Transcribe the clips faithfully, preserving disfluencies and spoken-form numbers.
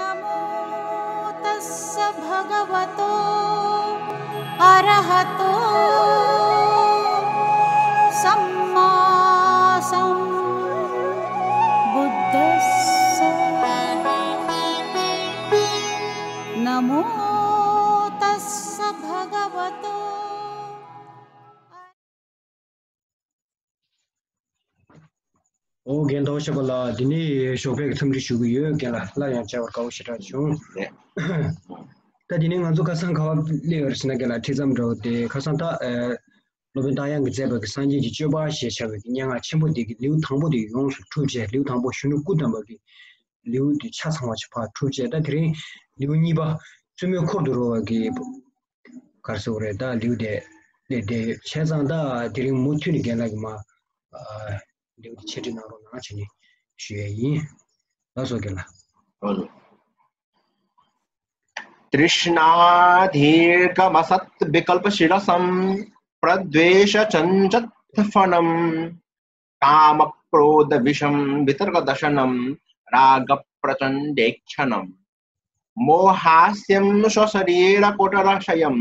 नमो तस्स भगवतो अरहतो सम्मा सम्बुद्धस्स। नमो तस्स भगवतो ཨོ་རྒན་ཐོག་ཤ་པ་ལགས། འདི་ནས་ཞོགས་པའི་འཚམས་འདྲི་ཞུ་གི་ཡོད། རྒན་ལགས་སླར་ཡང་མཇལ་བར་དགའ་བོ་ཞེ་དྲག་བྱུང་། ད་འདི་ནས་ང་ཚོ་ཁ་སང་ག་པར་སླེབས་ཡོད་རེད་ཟེར་ན། རྒན་ལགས་ཁྲིད་མཚམས་འདྲ་བོ་དེ་ཁ་སང་ད་ཨ་སློབ་དཔོན་སྟག་ཡང་གིས་མཛད་པའི་གི་སངས་རྒྱས་ཀྱི་སྤྱོད་པ་ཞེས་བྱ་བའི་གི་སྙན་ངག་ཆེན་པོ་དེ་གི་ལེའུ་དང་པོ་དེ་ཡོངས་སུ་གྲུབ་བྱས། ལེའུ་དང་པོ་གཞོན་ནུ་སྐུ་བལྟམས་པ་གི་ལེའུ་དེ་ཆ་ཚང་བ་ཞིག་ཕར་གྲུབ་བྱས། ད་དེ་རིང་ལེའུ་གཉིས་པ་བཙུན་མོའི་འཁོར་དུ་རོལ་བ་གི་ག་རེ་ཟེར་དགོས་རེད། ད་ལེའུ་དེ་སླེབས་བསྡད་ཡོད། བྱས་ཙང་ད་དེ་རིང་མུ་མཐུད་ནས་རྒན་ལགས་ཀྱིས་མར་ཨ་ལེའུ་དེ་འཆད་ཁྲིད་གནང་རོགས་གནང་བྱས་ནས་ཞུ་ཡས་ཡིན། ལགས་སོ་རྒན་ལགས། तृष्णादीर्घमसद्विकल्पशिरसं प्रद्वेषचञ्चत्फणम्। कामक्रोधविषं वितर्कदशनं रागप्रचण्डेक्षणम्। मोहास्यं स्वशरीरकोटरशयं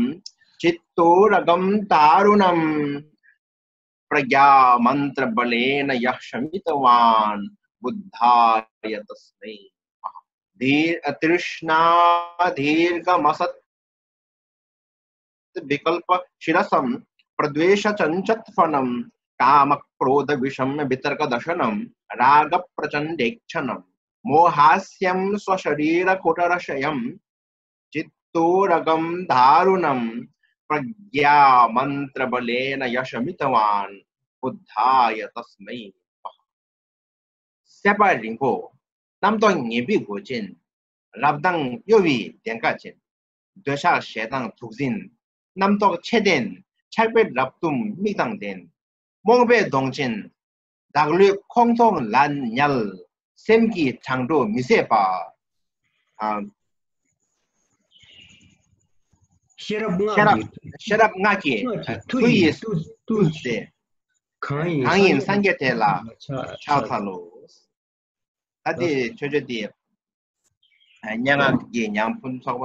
चित्तोरगं दारुणम्। प्रज्ञामन्त्रबलेन यः शमितवान् बुद्धाय तस्मै नमः। धीर तृष्णादीर्घमसत् विकल्पशिरसं प्रद्वेषचञ्चत्फणं कामक्रोधविषं वितर्कदशनं रागप्रचण्डेक्षणं मोहास्यं स्वशरीरकोटरशयं चित्तोरगं दारुणं प्रज्ञामन्त्रबलेन यः शमितवान् बुद्धाय तस्मै नमः। སྲེད་པ་རིང་པོ། རྣམ་རྟོག་ངན་པའི་མགོ་ཅན། རབ་དང་གཡོ་བའི་གདེངས་ཀ་ཅན། འདོད་ཆགས་ཞེ་སྡང་དུག་འཛིན། རྣམ་རྟོག་ཆེ་ལྡན། ཆགས་པའི་རབ་གཏུམ་མིག་དང་ལྡན། རྨོངས་པའི་གདོང་ཅན། བདག་བློའི་ཁོང་སྟོང་ལ་ཉལ། སེམས་ཀྱི་གྲང་དྲོ་མི་བཟད་པ། ཨ། ཤེས་རབ་ཤེས་རབ་སྔགས་ཀྱི་ཤེས་རབ་སྔགས་ཀྱི་མཐུ་ཡིས་བཏུལ་ཏེ། གང་ཡིན་གང་ཡིན་སངས་རྒྱས་དེ་ལ་ཕྱག་འཚལ་ལོ། ད་དེ་མཆོད་བརྗོད་དེ་སྙན་ངག་གི་ཉམས་ཕུན་ཚོགས་པ་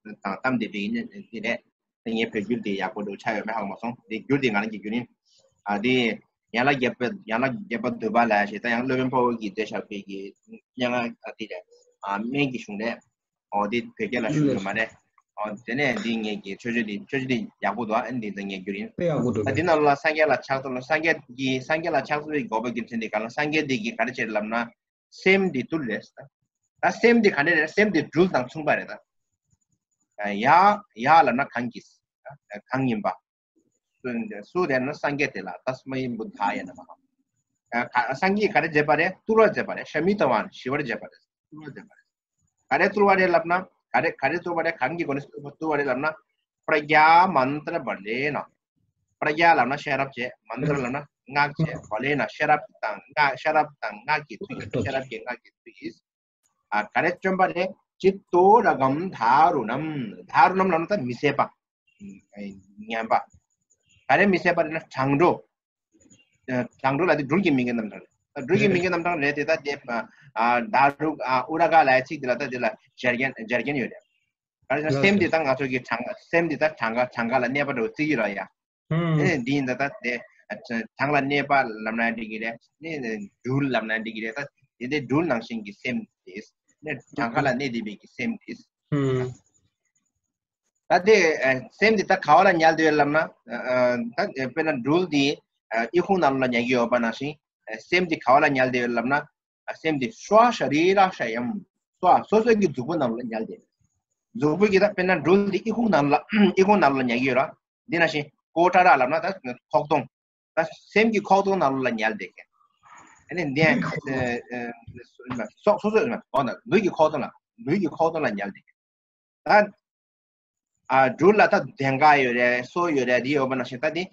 དང་གཏམ་དེ་འདྲ་ཡིན་ནི་རེད། དེ་ངའི་བོད་བསྒྱུར་དེ་ཡག་པོ་འདུག་ཆ་ཡོད་མེད་ཧ་གོ་མ་སོང་། དེ་བསྒྱུར་དེ་ང་རང་གིས་བསྒྱུར་ཡིན། ཨ་དེ་ཡན་ལག་བརྒྱད་པ་ཡན་ལག་བརྒྱད་པ་འདུས་པ་ལ་ཞེས། ད་ཡང་སློབ་དཔོན་ཕ་བོ་གིས་མཛད་བཞག་པའི་གི་སྙན་ངག་ཨ་དེ་རེད། ཨ་སྨན་གྱི་གཞུང་རེད། ཨོ་དེ་བོད་སྐད་ལ་ཞུ་གི་མ་རེད། ཨོ་དེ་ནས་འདི་ངེད་ཀྱི་མཆོད་བརྗོད་འདི་མཆོད་བརྗོད་འདི་ཡག་པོ་འདུག་ཨ་འདི་ད་ངས་བསྒྱུར་ཡིན། དཔེ་ཡག་པོ་འདུག་ད་འདི་ནང་ལ་སངས་རྒྱས་ལ་ཕྱག་འཚལ་ལོ། སངས་རྒྱས་ཀྱི་སངས་རྒྱས་ལ་ཕྱག་འཚལ་བའི་དགོས་པ་རྒྱུ་མཚན་འདི་ག་ལ། སངས་རྒྱས་འདི་གིས་ག་རེ་བྱས་ལབ་ན་སེམས་འདི་བཏུལ་རེད། ད་སེམས་འདི་ག་འདྲ་རེད། སེམས་འདི་སྦྲུལ་དང་མཚུངས་པ་རེད་ད། ཡ་ཡ་ལབ་ན་གང་གིས། གང་ཡིན་པ། སུ་སུ་རེད་ན་སངས་རྒྱས་དེ་ལ་ཏསྨཱི་བུདྡྷཱ་ཡ་ནམ་ཧ། སངས་རྒྱས་ག་རེ་བྱས་པ་རེད། བཏུལ་བར་བྱས་པ་རེད། ཤ་མི་ཏ་ཝཱན་ཞི་བར་བྱས་པ་རེད། བཏུལ་བར་བྱས་པ་རེད། ག་རེ་བཏུལ་བ་རེད་ལབ་ན། ག་རེ་ག་རེ་བཏུལ་བ་རེད། གང་གི་སྒོ་ནས་བཏུལ་བ་རེད་ལབ་ན། པྲཛྙཱ་མན་ཏྲ་བ་ལེ་ན། པྲཛྙཱ་ལབ་ན་ཤེས་རབ་བྱས། མན་ཏྲ་ལབ་ན་སྔགས་བྱས། བ་ལེ་ན་ཤེས་རབ་དང་སྔགས། ཤེས་རབ་དང་སྔགས་ཀྱི་མཐུ་ཡིས། ཤེས་རབ་ཀྱི་སྔགས་ཀྱི་མཐུ་ཡིས། ཨ་ག་རེ་བཅོམ་པ་རེད། ཅིཏྟོ་ར་གམ་དཱ་རུ་ཎམ། དཱ་རུ་ཎམ་ལབ་ན་ད་མི་བཟད་པ། ངན་པ། ག་རེ་མི་བཟད་པ་རེད་ན་གྲང་དྲོ། གྲང་དྲོ་ལ་དེ་སྦྲུལ་གྱི་མིང་གི་རྣམ་གྲངས་རེད། སྦྲུལ་གྱི་མིང་གི་རྣམ་གྲངས་རེད་དེ། ད་དེ་ཨ་དཱ་རུ་ཨ་ཨུ་ར་ག་ལབ་ཡ་ཚིག་དེ་ལ་ད་དེ་ལ་སྦྱར་མཁན་སྦྱར་མཁན་ཡོད་རེད། ག་རེ་ཟེར་ན་སེམས་དེ་ད་ང་ཚོ་གི་གྲང་སེམས་དེ་ད་གྲང་ག་གྲང་ག་ལ་གནས་པ་འདྲ་བོ་བརྩི་གི་ར་ཡ། ཨེ་འདི་ཡིན་ད་ད་དེ་གྲང་ལ་གནས་པ་ལབ་ན་འགྲིག་གི་རེད། ནི་སྦྲུལ་ལབ་ན་འགྲིག་གི་རེད། ད་དེ་དེ་སྦྲུལ་ནང་བཞིན་གྱི་སེམས་དེ་ནི་གྲང་ག་ལ་གནས་བསྡད་པའི་གི་སེམས་དེ། ད་དེ་ཨ་སེམས་འདི་ད་ག་བ་ལ་ཉལ་བསྡད་ཡོད་ལབ་ན། ཨ་ཨ་ད་དཔེར་ན་སྦྲུལ་འདི་ཨ་ཨི་ཁུང་ནང་ལོགས་ལ་ཉལ་གྱི་ཡོད་པ་ནང་བཞིན། ཨ་སེམས་འདི་ག་བ་ལ་ཉལ་བསྡད་ཡོད་ལབ་ན། ཨ་སེམས་འདི་སྭ་ཤ་རི་ར་ཤ་ཡམ། སྭ་སོ་སོ་གི་གཟུགས་པོ་ནང་ལོགས་ལ་ཉལ་བསྡད། གཟུགས་པོ་གི་ད་དཔེར་ན་སྦྲུལ་འདི་ཨི་ཁུང་ནང་ལ་ཨི་ཁུང་ནང་ལོགས་ལ་ཉལ་གྱི་ཡོད་ར། འདི་ནང་བཞིན་ཀོ་ཊ་ར་ལབ་ན་ད་ཁོག་སྟོང་། ད་སེམས་ཀྱི་ཁོག་སྟོང་ནང་ལོགས་ལ་ཉལ་བསྡད་མཁན། ཨ་ནི་འདི་ཨ་ཨ་སོ་སོ་སོ་ལུས་ཀྱི་ཁོག་སྟོང་ལ་ལུས་ཀྱི་ཁོག་སྟོང་ལ་ཉལ་བསྡད་མཁན། ད་ཨ་སྦྲུལ་ལ་ད་གདེངས་ཀ་ཡོད་རེད། སོ་ཡོད་རེད། འདི་ཡོད་པ་ནང་བཞིན་ད་འདི་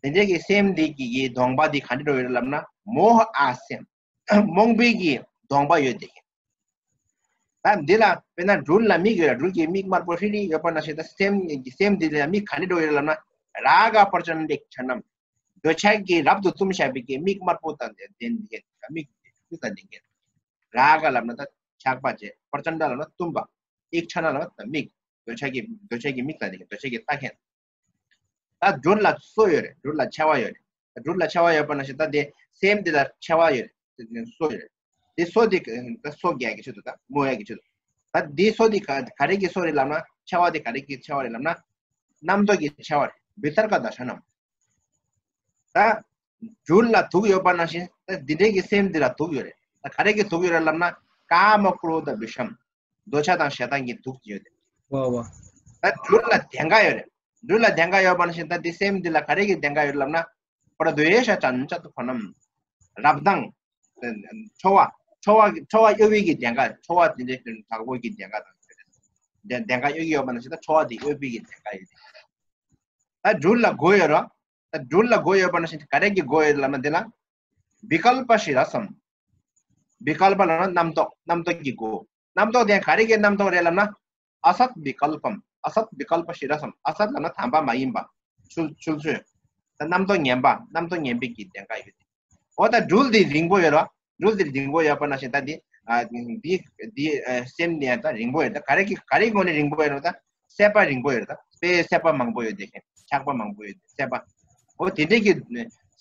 དེ་འདྲའི་གི་སེམས་འདི་གི་གི་གདོང་པ་འདི་ག་འདྲ་འདྲ་ཡོད་རེད་ལབ་ན། མོ་ཧ་ཨ་སེམས། རྨོངས་པའི་གི་གདོང་པ་ཡོད་བསྡད་མཁན། ད་འདི་ལ་དཔེར་ན་སྦྲུལ་ལ་མིག་ཡོད་རེད། སྦྲུལ་གྱི་མིག་དམར་པོ་ཧྲིལ་ཧྲིལ་ཡོད་པ་ནང་བཞིན་ད་སེམས་སེམས་འདི་ལ་མིག་ག་འདྲ་འདྲ་ཡོད་རེད་ལབ་ན། རཱ་ག་པྲ་ཙན་ཌེག་ཆ་ནམ། འདོད་ཆགས་ཀྱིས་རབ་ཏུ་བཏུམས་བཞག་པའི་གི་མིག་དམར་པོ་དང་ལྡན་ལྡན་མཁན། མིག་མིག་དང་ལྡན་མཁན། རཱ་ག་ལབ་ན་ད་ཆགས་པ་བྱས། པྲ་ཙན་ཌ་ལབ་ན་བཏུམས་པ། ཨིག་ཆ་ན་ལ་མིག་འདོད་ཆགས་ཀྱི་འདོད་ཆགས་ཀྱི་མིག་ལ་དེ་འདོད་ཆགས་ཀྱི་ལྟ་མཁན། ད་སྦྲུལ་ལ་སོ་ཡོད་རེད། སྦྲུལ་ལ་མཆེ་བ་ཡོད་རེད། སྦྲུལ་ལ་མཆེ་བ་ཡོད་པ་ནང་བཞིན་ད་དེ་སེམས་འདི་ལ་མཆེ་བ་ཡོད་རེད། སོ་ཡོད་རེད། དེ་སོ་དེ་ད་སོ་རྒྱག་གི་ཆེད་དུ་ད་རྨོ་ཡག་གི་ཆེད་དུ། ད་དེ་སོ་དེ་ག་ག་རེ་གི་སོ་རེད་ལབ་ན། མཆེ་བ་དེ་ག་རེ་གི་མཆེ་བ་རེད་ལབ་ན། རྣམ་རྟོག་གི་མཆེ་བ་རེད། བི་ཏར་ཀ་དོ་ཤ་ནམ། ད་སྦྲུལ་ལ་དུག་ཡོད་པ་ནང་བཞིན་ད་འདི་འདྲའི་གི་སེམས་འདི་ལ་དུག་ཡོད་རེད། ད་ག་རེ་གི་དུག་ཡོད་རེད་ལབ་ན། ཀ་མ་ཀྲོ་དྷ་བི་ཤམ། འདོད་ཆགས་དང་ཞེ་སྡང་གི་དུག་ཡོད་རེད། ཝ་ཝ། ད་སྦྲུལ་ལ་གདེངས་ཀ་ཡོད་རེད། སྦྲུལ་ལ་གདེངས་ཀ་ཡོད་པ་ནང་བཞིན་ད་འདི་སེམས་འདི་ལ་ག་རེ་གི་གདེངས་ཀ་ཡོད་རེད་ལབ་ན། པྲ་དྷེ་ཤ་ཅན་ཅ་ཏ་ཕ་ནམ། རབ་དང་། ཁྲོ་བ། ཁྲོ་བ་ཁྲོ་བ་གཡོ་བའི་གི་གདེངས་ཀ། ཁྲོ་བ་དེ་འདྲའི་དྲག་པོ་གི་གདེངས་ཀ་དང་། གདེངས་ཀ་གཡོ་གི་ཡོད་པ་ནང་བཞིན་ད་ཁྲོ་བ་དེ་གཡོ་བའི་གི་གདེངས་ཀ་ཡོད་རེད། ད་སྦྲུལ་ལ་མགོ་ཡོད་རེད། ད་སྦྲུལ་ལ་མགོ་ཡོད་པ་ནང་བཞིན་ག་རེ་གི་མགོ་ཡོད་ལབ་ན་འདི་ལ། བི་ཀལ་པ་ཤི་ར་སམ། བི་ཀལ་པ་ལབ་ན་རྣམ་རྟོག་རྣམ་རྟོག་གི་མགོ། རྣམ་རྟོག་དེ་ག་རེ་གི་རྣམ་རྟོག་རེད་ལབ་ན། ཨ་སད་བི་ཀལ་པམ། ཨ་སད་བི་ཀལ་པ་ཤི་ར་སམ། ཨ་སད་ལབ་ན་དམ་པ་མ་ཡིན་པ། ཆུ་ཆུ་ཚོད། ད་རྣམ་རྟོག་ངན་པ། རྣམ་རྟོག་ངན་པའི་གི་གདེངས་ཀ་ཡོད་དེ། འོ་ད་སྦྲུལ་དེ་རིང་པོ་ཡོད་ར། སྦྲུལ་དེ་རིང་པོ་ཡོད་པ་ནང་བཞིན་ད་འདི། ཨ་འདི་འདི་ཨ་སེམས་ནི་ད་རིང་པོ་ཡོད། ད་ག་རེ་གི་ག་རེ་གི་ངོས་ནས་རིང་པོ་ཡོད་ར། ད་སྲེད་པ་རིང་པོ་ཡོད་ར། ད་དཔེ་སྲེད་པ་མང་པོ་ཡོད་དེ། ཆགས་པ་མང་པོ་ཡོད་དེ། སྲེད་པ། འོ་དེ་འདྲའི་གི་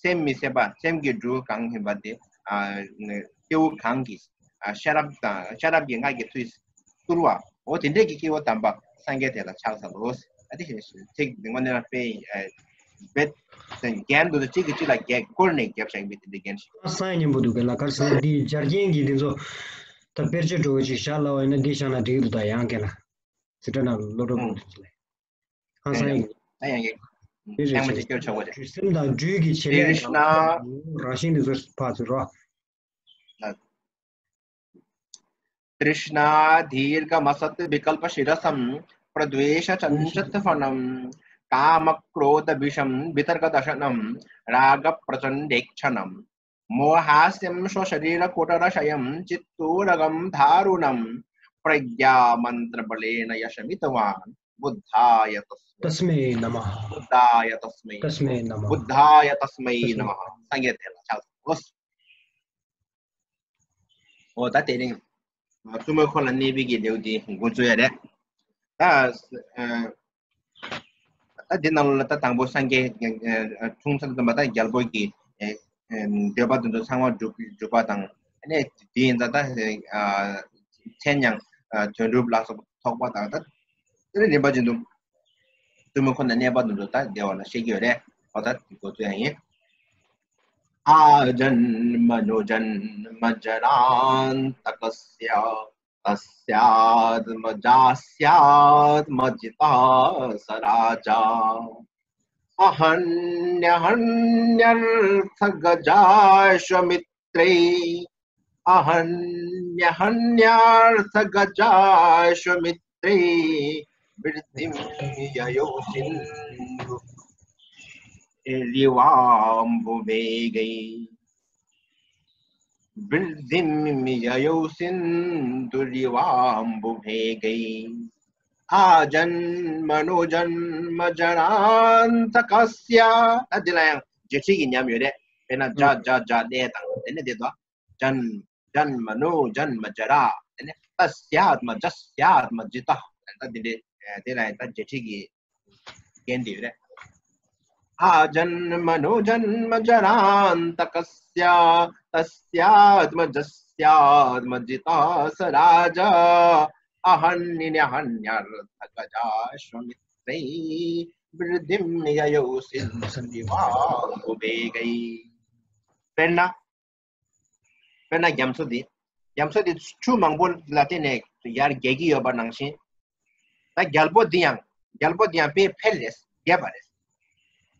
སེམས་མི་སྲེད་པ། སེམས་ཀྱི་སྦྲུལ་གང་ཡིན་པ་དེ། ཨ་སྐྱེ་བོ་གང་གིས། ཨ་ཤེས་རབ་དང་ཤེས་རབ་ཀྱི་སྔགས་ཀྱི་མཐུས་བཏུལ་བ། འོ་དེ་འདྲའི་གི་སྐྱེ་བོ་དམ་པ་སངས་རྒྱས་དེ་ལ་ཕྱག་འཚལ་ལོ། ཨ་དེ་བཞིན་ཚིག་འདི་དངོས་གནས་ལ་དཔེ་ཨ་བེད་རྒྱན་དུ་གཅིག་གིས་གཅིག་ལ་རྒྱན་བསྐུར་ནས་རྒྱབ་བཞག་པའི་དེ་འདྲའི་རྒྱན་ཞིག་སང་ཉིན་པོ་འདུག་ག་ལ་གར་སོང་འདིའི་སྦྱར་རྒྱན་གྱི་འདི་ཚོ་ད་དཔེར་བརྗོད་འགྲོ་བ་ཅིག་བཞག་ལ་བ་ཡིན་ན་འདི་བཞག་ན་འགྲིག་གི་འདུག་ད་ཡང་གན་ལ་ཟི་ཏྲ་ན་ལོ་གྲོགས་པོ་འདི་ཚོ་ལས་ཧང་སང་ཡིན། ད་ཡང་གན་འདི་ཚང་མ་ཅིག་སྐྱོར་ཆོག་པ་ཅིག་སེམས་དང་སྦྲུལ་གྱི་བྱེད་ལས་དང་རང་བཞིན་འདི་ཚོ་ཕར་ཚུར་རོ། तृष्णा दीर्घमसद्विकल्पशिरसं प्रद्वेषचञ्चत्फणं कामक्रोधविषं वितर्कदशनं रागप्रचण्डेक्षणं मोहास्यं स्वशरीरकोटरशयं चित्तोरगं दारुणं प्रज्ञामन्त्रबलेन यशमितवान् बुद्धाय तस्मै तस्मै नमः। बुद्धाय तस्मै तस्मै नमः। बुद्धाय तस्मै तस्मै नमः। སངས་རྒྱས་དེ་ལ་ཕྱག་འཚལ་ལོ། འོ་ད་དེ་རིང་བཙུན་མོའི་འཁོར་ལ་གནས་པའི་གི་ལེའུ་དེ་འགོ་བཙུགས་ཡ་རེད། ད་ཨ་ད་འདི་ནང་ལ་ད་དང་པོ་སངས་རྒྱས་ཨ་ཨ་འཁྲུངས་ས་དུ་མ་ད་རྒྱལ་པོ་གི་ཨ་ཨ་འདོད་པ་དེ་ཚོ་ཚང་མ་འགྲུབ་འགྲུབ་པ་དང་ཨ་ནི་དེ་ཡིན་ཙང་ད་ཨ་མཚན་ཡང་ཨ་དོན་གྲུབ་ལ་སོགས་པ་ཐོགས་པ་དང་ད་དེ་རིང་རིམ་པ་བཞིན་དུ་བཙུན་མོའི་འཁོར་ལ་གནས་པ་དེ་ཚོ་ད་བདེ་བ་ལ་བཤད་ཀྱི་ཡོད་རེད། འོ་ད་འགོ་བཙུགས་ཡ་ཡིན། आजन्मनो जन्मजरान्तकस्य तस्यात्मजा स्यात्मजितः स राजा। अहन्यहन्यर्थगजाश्वमित्रे अहन्यहन्यर्थगजाश्वमित्रे वृद्धिं ययौ सिन्धुरिवाम्बुवेगैः। वृद्धिं ययौ सिन्धुरिवाम्बुवेगैः। आजन्मनो जन्मजरान्तकस्य ད་འདི་ལ་ཡང་འབྲེལ་ཚིག་གི་ཉམས་ཡོད་རེད། དཔེར་ན་ཇ་ཇ་ཇ་ལས་དང་དེ་ནས་དེ་དོ། जन्म जन्मनो जन्मजरा དེ་ནས་तस्यात्मजस्यात्मजितः ད་འདི་འདྲའི་དེ་ལ་ཡང་ད་འབྲེལ་ཚིག་གི་རྒྱན་དེ་ཡོད་རེད། आजन्मनो जन्मजरान्तकस्य तस्यात्मजस्यात्मजितः स राजा। अहन्यहन्यर्थगजाश्वमित्रे वृद्धिं ययौ सिन्धुरिवाम्बुवेगैः। དཔེར་ན། དཔེར་ན་རྒྱ་མཚོ་འདི། རྒྱ་མཚོ་འདི་ཆུ་མང་པོ་ལ་བརྟེན་ནས་ཡར་རྒྱས་ཀྱི་ཡོད་པ་ནང་བཞིན། ད་རྒྱལ་པོ་འདི་ཡང་རྒྱལ་པོ་འདི་ཡང་དཔེ་འཕེལ་རེད། རྒྱས་པ་རེད།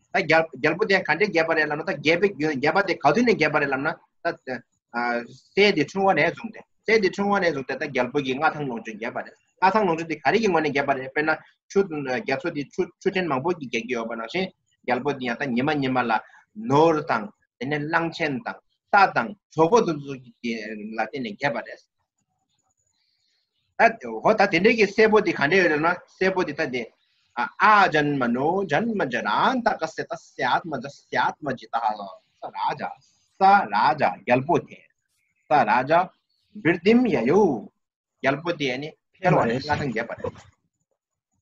ད་རྒྱལ་རྒྱལ་པོ་འདི་ཡང་ག་འདྲས་རྒྱས་པ་རེད་ལབ་ན། ད་རྒྱས་པའི་རྒྱས་པ་དེ་ག་དུས་ནས་རྒྱས་པ་རེད་ལབ་ན། ད་ཨ་སྲས་འདི་འཁྲུངས་པ་ནས་བཟུང་སྟེ། སྲས་འདི་འཁྲུངས་པ་ནས་བཟུང་སྟེ་ད་རྒྱལ་པོ་གི་མངའ་ཐང་ལོངས་སྤྱོད་རྒྱས་པ་རེད། མངའ་ཐང་ལོངས་སྤྱོད་འདི་ག་རེ་གི་ངོས་ནས་རྒྱས་པ་རེད། དཔེར་ན་ཆུ་རྒྱ་མཚོ་འདི་ཆུ་ཆུ་ཕྲན་མང་པོ་གིས་རྒྱས་ཀྱི་ཡོད་པ་ནང་བཞིན་རྒྱལ་པོ་འདི་ཡང་ད་ཉི་མ་ཉི་མ་ལ་ནོར་དང་དེ་ནས་གླང་ཆེན་དང་། རྟ་དང་གྲོགས་པོ་དེ་ཚོ་གི་ལ་བརྟེན་ནས་རྒྱས་པ་རེད། ད་འོ་ད་དེ་འདྲའི་གི་སྲས་པོ་དེ་ག་འདྲས་ཡོད་རེད་ན། སྲས་པོ་དེ་ད་དེ། आजन्मनो जन्मजरान्तकस्य तस्यात्मजस्यात्मजितः स राजा। स राजा རྒྱལ་པོ་དེ། स राजा वृद्धिं ययौ རྒྱལ་པོ་དེ་ནི་ འཕེལ་བ་རེད། མངའ་ཐང་རྒྱས་པ་རེད།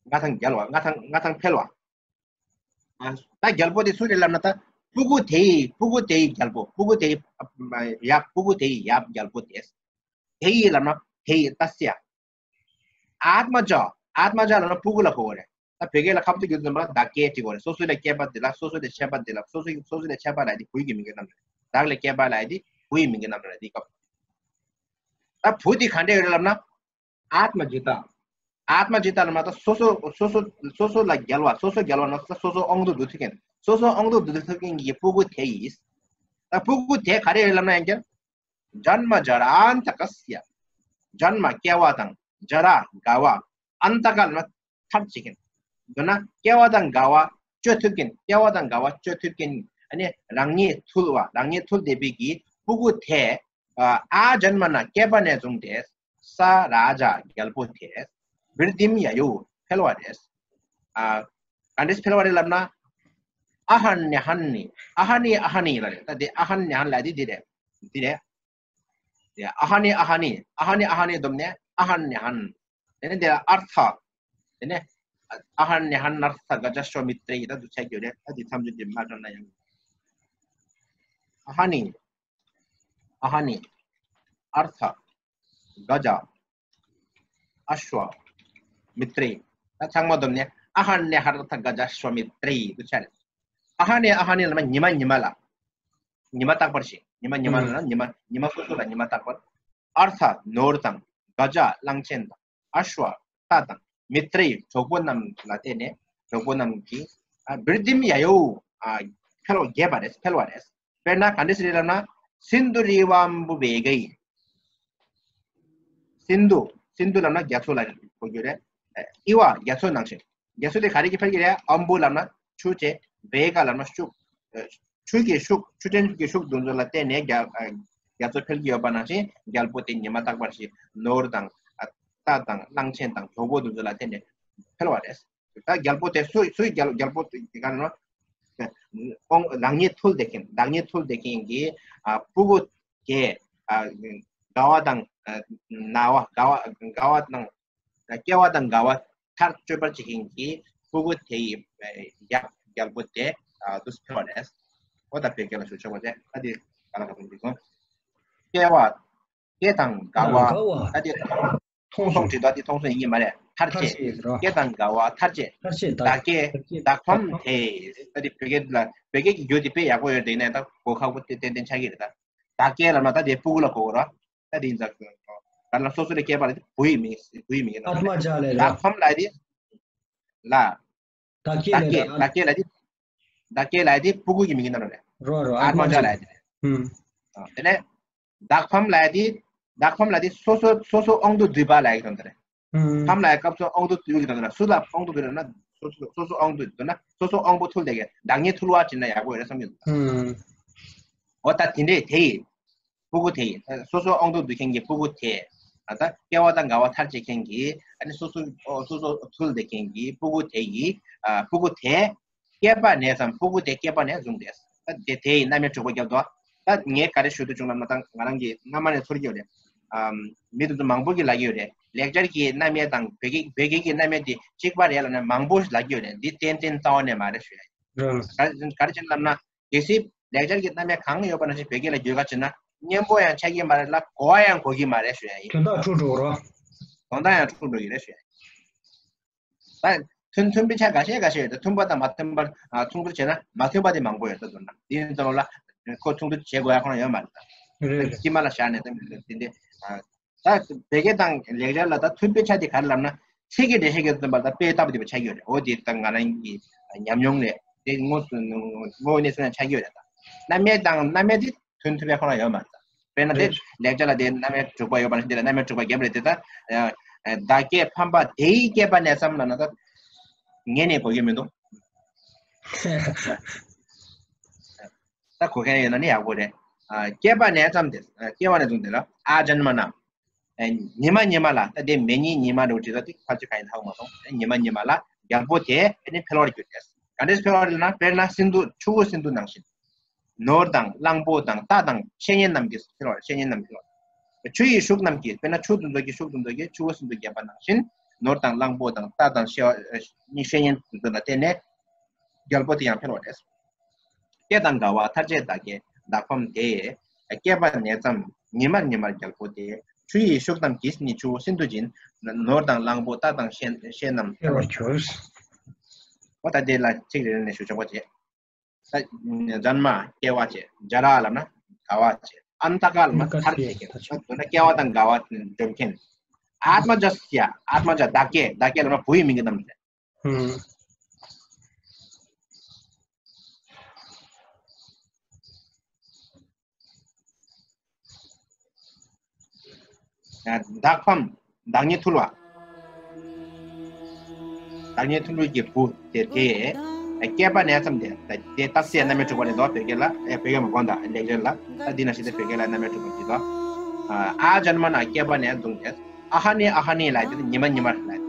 མངའ་ཐང་རྒྱལ་བ། མངའ་ཐང་མངའ་ཐང་འཕེལ་བ། ཨ། ད་རྒྱལ་པོ་དེ་སུ་རེད་ལབ་ན། ད་ཕྲུ་གུ་དེ་ཡི་ཕྲུ་གུ་དེ་ཡི་རྒྱལ་པོ། ཕྲུ་གུ་དེ་ཡི་ཡབ། ཕྲུ་གུ་དེ་ཡི་ཡབ་རྒྱལ་པོ་དེ། དེ་ཡི་ལབ་ན་དེ་ཡི། तस्य आत्मजा। आत्मजा ལབ་ན་ཕྲུ་གུ་ལ་གོ་དགོས་རེད། ད་བོད་སྐད་ལ་ཁ་བཏུ་རྒྱུ་ཙམ་པ་བདག་སྐྱེ་དེ་གོ་རེད། སོ་སོ་ལས་སྐྱེས་པ་དེ་ལ། སོ་སོ་ལས་ཆད་པ་དེ་ལ། སོ་སོ་སོ་སོ་ལས་ཆད་པ་ལབ་དེ་བུ་ཡི་མིང་གི་རྣམ་གྲངས་རེད། བདག་ལས་སྐྱེས་པ་ལབ་དེ་བུ་ཡི་མིང་གི་རྣམ་གྲངས་རེད། དེ་སྐབས། ད་བུ་དེ་ག་འདྲ་ཡོད་རེད་ལབ་ན། आत्मजिता। आत्मजिता ལབ་ན་ད་སོ་སོ་སོ་སོ་སོ་སོ་ལ་རྒྱལ་བ། སོ་སོ་རྒྱལ་བ་ན་ད་སོ་སོ་དབང་དུ་བསྡུ་ཐུབ་མཁན། སོ་སོ་དབང་དུ་བསྡུ་ཐུབ་མཁན་གྱི་ཕྲུ་གུ་དེ་ཡིས། ད་ཕྲུ་གུ་དེ་ག་རེ་རེད་ལབ་ན། ཡང་བསྐྱར། जन्म जरान्तकस्य། जन्म སྐྱེ་བ་དང་། जरा རྒ་བ། अन्तक ལབ་ན་མཐར་བྱེད་མཁན། མདོར་ན་སྐྱེ་བ་དང་རྒ་བ་གཅོད་ཐུབ་མཁན། སྐྱེ་བ་དང་རྒ་བ་གཅོད་ཐུབ་མཁན། ཨ་ནི་རང་ཉིད་ཐུལ་བ། རང་ཉིད་ཐུལ་བསྡད་པའི་གི་ཕྲུ་གུ་དེ། ཨ། आजन्मना སྐྱེས་པ་ནས་བཟུང་སྟེ། स राजा རྒྱལ་པོ་དེ། वृद्धिं ययुः འཕེལ་བ་རེད། ཨ། ག་འདྲས་འཕེལ་བ་རེད་ལབ་ན། अहन्यहन्नि། अहनि अहनि ལབ་རེད། ད་དེ་अहन्यहन्नि ལབ་དེ་འདི་རེད། འདི་རེད། ཡ། अहनि अहनि། अहनि अहनि སྡོམ་ནས་अहन्यहन्नि། དེ་ནས་དེ་अर्थ། དེ་ནས་अहन्यहन्नर्थ गजाश्वमित्रे ད་དུ་ཆ་རྒྱུ་རེད། ད་དེ་མཚམས་སྦྱོར་དེ་མ་དྲངས་ན་ཡང་། अहनि अहनि अर्थ गज अश्व मित्रे ད་ཚང་མ་སྡོམ་ནས་अहन्यहर्थ गजाश्वमित्रे དུ་ཆ་རེད། अहनि अहनि ལབ་ན་ཉི་མ་ཉི་མ་ལ། ཉི་མ་རྟག་པར་བཞེས། ཉི་མ་ཉི་མ་ལབ་ན་ཉི་མ། ཉི་མ་སོ་སོ་ལ་ཉི་མ་རྟག་པར། अर्थ ནོར་དང་། गज གླང་ཆེན་དང་། अश्व རྟ་དང་། मित्रे གྲོགས་པོ་རྣམས་ལ་བརྟེན་ནས། གྲོགས་པོ་རྣམས་ཀྱིས། ཨ། वृद्धिं ययुः ཨ། འཕེལ་བ་རྒྱས་པ་རེད། འཕེལ་བ་རེད། དཔེར་ན་ག་འདྲ་ཞིག་རེད་ལབ་ན། सिन्धुरिवाम्बुवेगैः། सिन्धु། सिन्धु ལབ་ན་རྒྱ་མཚོ་ལ་གོ་རྒྱུ་རེད། इव རྒྱ་མཚོ་ནང་བཞིན། རྒྱ་མཚོ་དེ་ག་རེ་གིས་འཕེལ་གྱི་རེད། अम्बु ལབ་ན་ཆུ་བྱས། वेग ལབ་ན་ཤུགས། ཆུ་གི་ཤུགས། ཆུ་ཕྲན་གྱི་ཤུགས་དེ་ཚོ་ལ་བརྟེན་ནས་རྒྱ། རྒྱ་མཚོ་འཕེལ་གྱི་ཡོད་པ་ནང་བཞིན། རྒྱལ་པོ་དེ་ཉི་མ་རྟག་པར་བཞེས། ནོར་དང་། རྟ་དང་། གླང་ཆེན་དང་། གྲོགས་པོ་དེ་ཚོ་ལ་བརྟེན་ནས་འཕེལ་བ་རེད། ད་རྒྱལ་པོ་དེ་སུ། སུའི་རྒྱལ། རྒྱལ་པོ་དེ་ག་ནས། རང་ཉིད་ཐུལ་བསྡད་མཁན། རང་ཉིད་ཐུལ་བསྡད་མཁན་གྱི། ཨ། ཕྲུ་གུ་དེ། ཨ། རྒ་བ་དང་། ཨ། ན་བ། རྒ་བ། རྒ་བ་དང་། སྐྱེ་བ་དང་རྒ་བ་མཐར་གཅོད་པར་བྱེད་མཁན་གྱི་ཕྲུ་གུ་དེ་ཡི་ཡབ་རྒྱལ་པོ་དེ། ཨ། དུས་འཕེལ་བ་རེད། འོ་ད་བོད་སྐད་ལ་ཞུ་ཆོག་པ་རེད། ཨ། དེ་ག་ལ་ག་ཚོད་འདི་སོང་། སྐྱེ་བ། སྐྱེ་དང་རྒ་བ། ད་དེ་མཐོང་སོང་། བྲིས་ད་དེ་མཐོང་སོང་ཡིན་གྱི་མ་རེད། མཐར་བྱེད། སྐྱེ་དང་རྒ་བ་མཐར་བྱེད། བདག་སྐྱེ། བདག་ཕམ་དེ། ད་དེ་བོད་སྐད་ལ། བོད་སྐད་ཀྱི་རྒྱུ་དེ་དཔེ་ཡག་པོ་ཡོད་དེ་ནས་ད་གོ་ཁག་པོ་དེ་ཏན་ཏན་ཆགས་ཀྱི་རེད་ད། བདག་སྐྱེ་ལབ་ན་ད་དེ་ཕྲུ་གུ་ལ་གོ་དགོས་ར། ད་དེ་ཡིན་ཙང་། ག་ལ་སོ་སོ་ལས་སྐྱེས་པ་ལ་བུ་ཡི་མིང་། བུ་ཡི་མིང་གི་རྣམ་པ་རེད། आत्मजा ལས་ར། བདག་ཕམ་ལབ་དེ། ལ། བདག་སྐྱེ་ལས་ར། བདག་སྐྱེ་ལབ་དེ། བདག་སྐྱེ་ལབ་དེ་ཕྲུ་གུ་ཡི་མིང་གི་རྣམ་པ་རེད། རོ་རོ། आत्मजा ལབ་དེ། ཧུམ། དེ་ནས་བདག་ཕམ་ལབ་དེ། བདག་ཕམ་ལབ་དེ་སོ་སོ། སོ་སོ་དབང་དུ་བསྡུས་པ་ལབ་ཡག་དོན་དེ་རེད། ཧུམ། ཕམ་ལབ་ཡག་སྐབས་སུ་དབང་དུ་བསྡུས་ཀྱི་དོན་དེ་རེད། སུ་ལ་དབང་དུ་བསྡུས་ན། སོ་སོ། སོ་སོ་དབང་དུ་བསྡུས་ན་སོ་སོ་དབང་པོ་ཐུལ་བསྡད་མཁན། བདག་ཉིད་ཐུལ་བ་བྱས་ན་ཡག་པོ་ཡོད་རེད་བསམ་གྱི་འདུག་ཧུམ། འོ་ད་དེ་འདྲས་དེ་ཡི་ཕྲུ་གུ་དེ་ཡི། སོ་སོ་དབང་དུ་བསྡུ་མཁན་གྱི་ཕྲུ་གུ་དེ། ད་སྐྱེ་བ་དང་རྒ་བ་མཐར་བྱེད་མཁན་གྱི། ཨ་ནི་སོ་སོ། སོ་སོ་ཐུལ་བསྡད་མཁན་གྱི་ཕྲུ་གུ་དེ་ཡི། ཨ། ཕྲུ་གུ་དེ། སྐྱེས་པ་ནས་བཟུང་། ཕྲུ་གུ་དེ་སྐྱེས་པ་ནས་བཟུང་སྟེ། ད་དེ། དེ་ཡི་རྣམ་དབྱེ་དྲུག་པ་བརྒྱབ་འདུག་ད་ངས་ག་རེ་ཞུ་འདོད་བྱུང་ལབ་ན། ད་ང་རང་གིས་སྔ་མ་ནས་ཚོར་གྱི་ཡོད་རེད། ཨམ། མི་དེ་ཚོ་མང་པོ་གིས་ལབ་ཀྱི་ཡོད་རེད། ལེགས་སྦྱར་གྱི་རྣམ་དབྱེ་དང་བོད་སྐད། བོད་སྐད་ཀྱི་རྣམ་དབྱེ་དེ་གཅིག་པ་རེད་ལབ་ན་མང་པོ་ལབ་ཀྱི་ཡོད་རེད། འདི་ཏན་ཏན་རྩ་བ་ནས་མ་རེད་ཞུ་ཡ་ཡིན། རང་། ག་རེ། ག་རེ་བྱས་ནས་ལབ་ན། གལ་སྲིད་ལེགས་སྦྱར་གྱི་རྣམ་དབྱེ་གང་ཡོད་པ་ནང་བཞིན་བོད་སྐད་ལ་བསྒྱུར་ག་བྱས་ན་སྙན་པོ་ཡང་ཆགས་ཀྱི་མ་རེད་ལ། གོ་བ་ཡང་གོ་གི་མ་རེད་ཞུ་ཡ་ཡིན། དོན་དག་འཁྲུག་འགྲོ་གི་རེད། དོན་དག་ཡང་འཁྲུག་འགྲོ་གི་རེད་ཞུ་ཡ་ཡིན། ད་མཐུན། མཐུན་པའི་ཆ་འགའ་ཤས་འགའ་ཤས་ཡོད་དེ། མཐུན་པ་དང་མ་མཐུན་པ། ཨ། མཚུངས་བསྡུར་བྱས་ན་མ་མཐུན་པ་དེ་མང་པོ་ཡོད་ད། མདོར་ན་འདི་ཡིན་ཙམ་ལ་ཁོ་མཚུངས་བསྡུར་བྱེད་དགོས་ཡ་ཁོ་ན་ཡོད་མ་རེད་ད། རེད། དཀྱིལ་མ་ལ་བཞག་ནས་ད་དེ་འདྲ། ཨ། ད་བོད་སྐད་དང་ལེགས་སྦྱར་ལ་ད་མཐུན་པའི་ཆ་དེ་ག་རེ་ལབ་ན། ཚིག་གི་འགྲེལ་བཤད་ཀྱི་ཙམ་པ་ད་དཔེ་ལྟ་བུ་དེ་བ་ཆགས་ཡོད་རེད། འོ་དེ་ད་ང་རང་གི་ཉམས་མྱོང་ལས་དེ་ངོ་། ངོ་བོ་གནས་ཚུལ་ཡང་ཆགས་ཡོད་རེད་ད། རྣམ་དབྱེ་དང་རྣམ་དབྱེ་དེ་མཐུན། མཐུན་པའི་ཁོ་ན་ཡོད་མ་རེད། དཔེར་ན་དེ། རེད། ལེགས་སྦྱར་ལ་དེ་རྣམ་དབྱེ་དྲུག་པ་ཡོད་པ་ནི་འདི་ལ་རྣམ་དབྱེ་དྲུག་པ་བརྒྱབ་རེད་དེ། ད། ཨ། བདག་སྐྱེ་ཕམ་པ་དེ་ཡི་སྐྱེས་པ་ནས་བཟུང་ལབ་ན་ད་ངས་ནས་གོ་གི་མི་འདུག་ད་གོ་མཁན་ཡོད་ན་ནི་ཡག་པོ་རེད། ཨ། སྐྱེས་པ་ནས་བཟུང་དེ། ཨ། སྐྱེ་བ་ནས་བཟུང་དེ་ལ། आजन्मना། ཨ། ཉི་མ་ཉི་མ་ལ། ད་དེ་མེ་ཉིན་ཉི་མ་འདྲ་བོ་བྲིས་ད་དེ་ཕལ་ཆེར་གང་ཡིན་ཧ་གོ་མ་སོང་། ཨ། ཉི་མ་ཉི་མ་ལ་རྒྱལ་པོ་དེ་ཨ་ནི་འཕེལ་བར་གྱུར་ཏེ། ག་འདྲས་འཕེལ་བ་རེད་ན། དཔེར་ན་སིན་དྷུ། ཆུ་བོ་སིན་དྷུ་ནང་བཞིན། ནོར་དང་གླང་པོ་དང་རྟ་དང་བཤེས་གཉེན་རྣམས་ཀྱིས་འཕེལ་བ་རེད། བཤེས་གཉེན་རྣམས་འཕེལ་བ། ཆུ་ཡི་ཤུགས་རྣམས་ཀྱིས། དཔེར་ན་ཆུ་དེ་ཚོ་གི་ཤུགས་དེ་ཚོ་གིས་ཆུ་བོ་སིན་དྷུ་རྒྱས་པ་ནང་བཞིན་ནོར་དང་གླང་པོ་དང་རྟ་དང་བཤེས་བཤེས་གཉེན་དེ་ཚོ་ལ་བརྟེན་ནས་རྒྱལ་པོ་དེ་ཡང་འཕེལ་བ་རེད། སྐད་དང་འགལ་བ་མཐར་བྱེད་བདག་བསྐྱེད་བདག་ཕམ་དེ། སྐྱེས་པ་ནས་བརྩམས་ཉི་མར་ཉི་མར་རྒྱལ་པོ་དེ། ཆུ་ཡི་ཤུགས་རྣམས་ཀྱིས་ནི་ཆུ་བོ་སིན་དྷུ་འབྱིན། ནོར་དང་གླང་པོ་རྟ་དང་བཤེས་བཤེས་རྣམས་འཕེལ་བར་གྱུར། འོ་ད་དེ་ལ་ཚིག་རེ་རེ་ནས་ཞུ་ཆོག་པ་བྱེད། ད་ཛན་མ་སྐྱེ་བ་བྱེད། ཛ་ར་ལབ་ན་རྒ་བ་བྱེད། ཨན་ཏ་ཀ་ལབ་ན་མཐར་བྱེད་མཁན། ད་དེ་ན་སྐྱེ་བ་དང་རྒ་བ་འཇོམས་མཁན། ཨཱཏྨ་ཛཱ་སི་ཡ། ཨཱཏྨ་ཛཱ་བདག་སྐྱེ། བདག་སྐྱེ་ལབ་ན་བུ་ཡི་མིང་གི་རྣམ་གྲངས། ཧུམ། བདག་ཕམ། བདག་ཉིད་ཐུལ་བ། བདག་ཉིད་ཐུལ་བའི་གི་བུ་དེ་དེ། སྐྱེས་པ་ནས་བརྩམས་ཏེ་དེ་རྟགས་གསལ་རྣམ་དབྱེ་དྲུག་པ་རེད་དོ། བོད་སྐད་ལ་ཨེ་བོད་སྐད་མ་དགོངས་དག་ལེགས་སྦྱར་ལ་ད་འདི་ན་ཞིག་དེ་བོད་སྐད་ལ་རྣམ་དབྱེ་དྲུག་པ་རེད་དོ། ཨ་ཛན་མ་ན་སྐྱེས་པ་ནས་བཟུང་སྟེ། ཨ་ཧ་ནི་ཨ་ཧ་ནི་ལ་དེ་ཉི་མ་ཉི་མར་ལ་དེ་ར།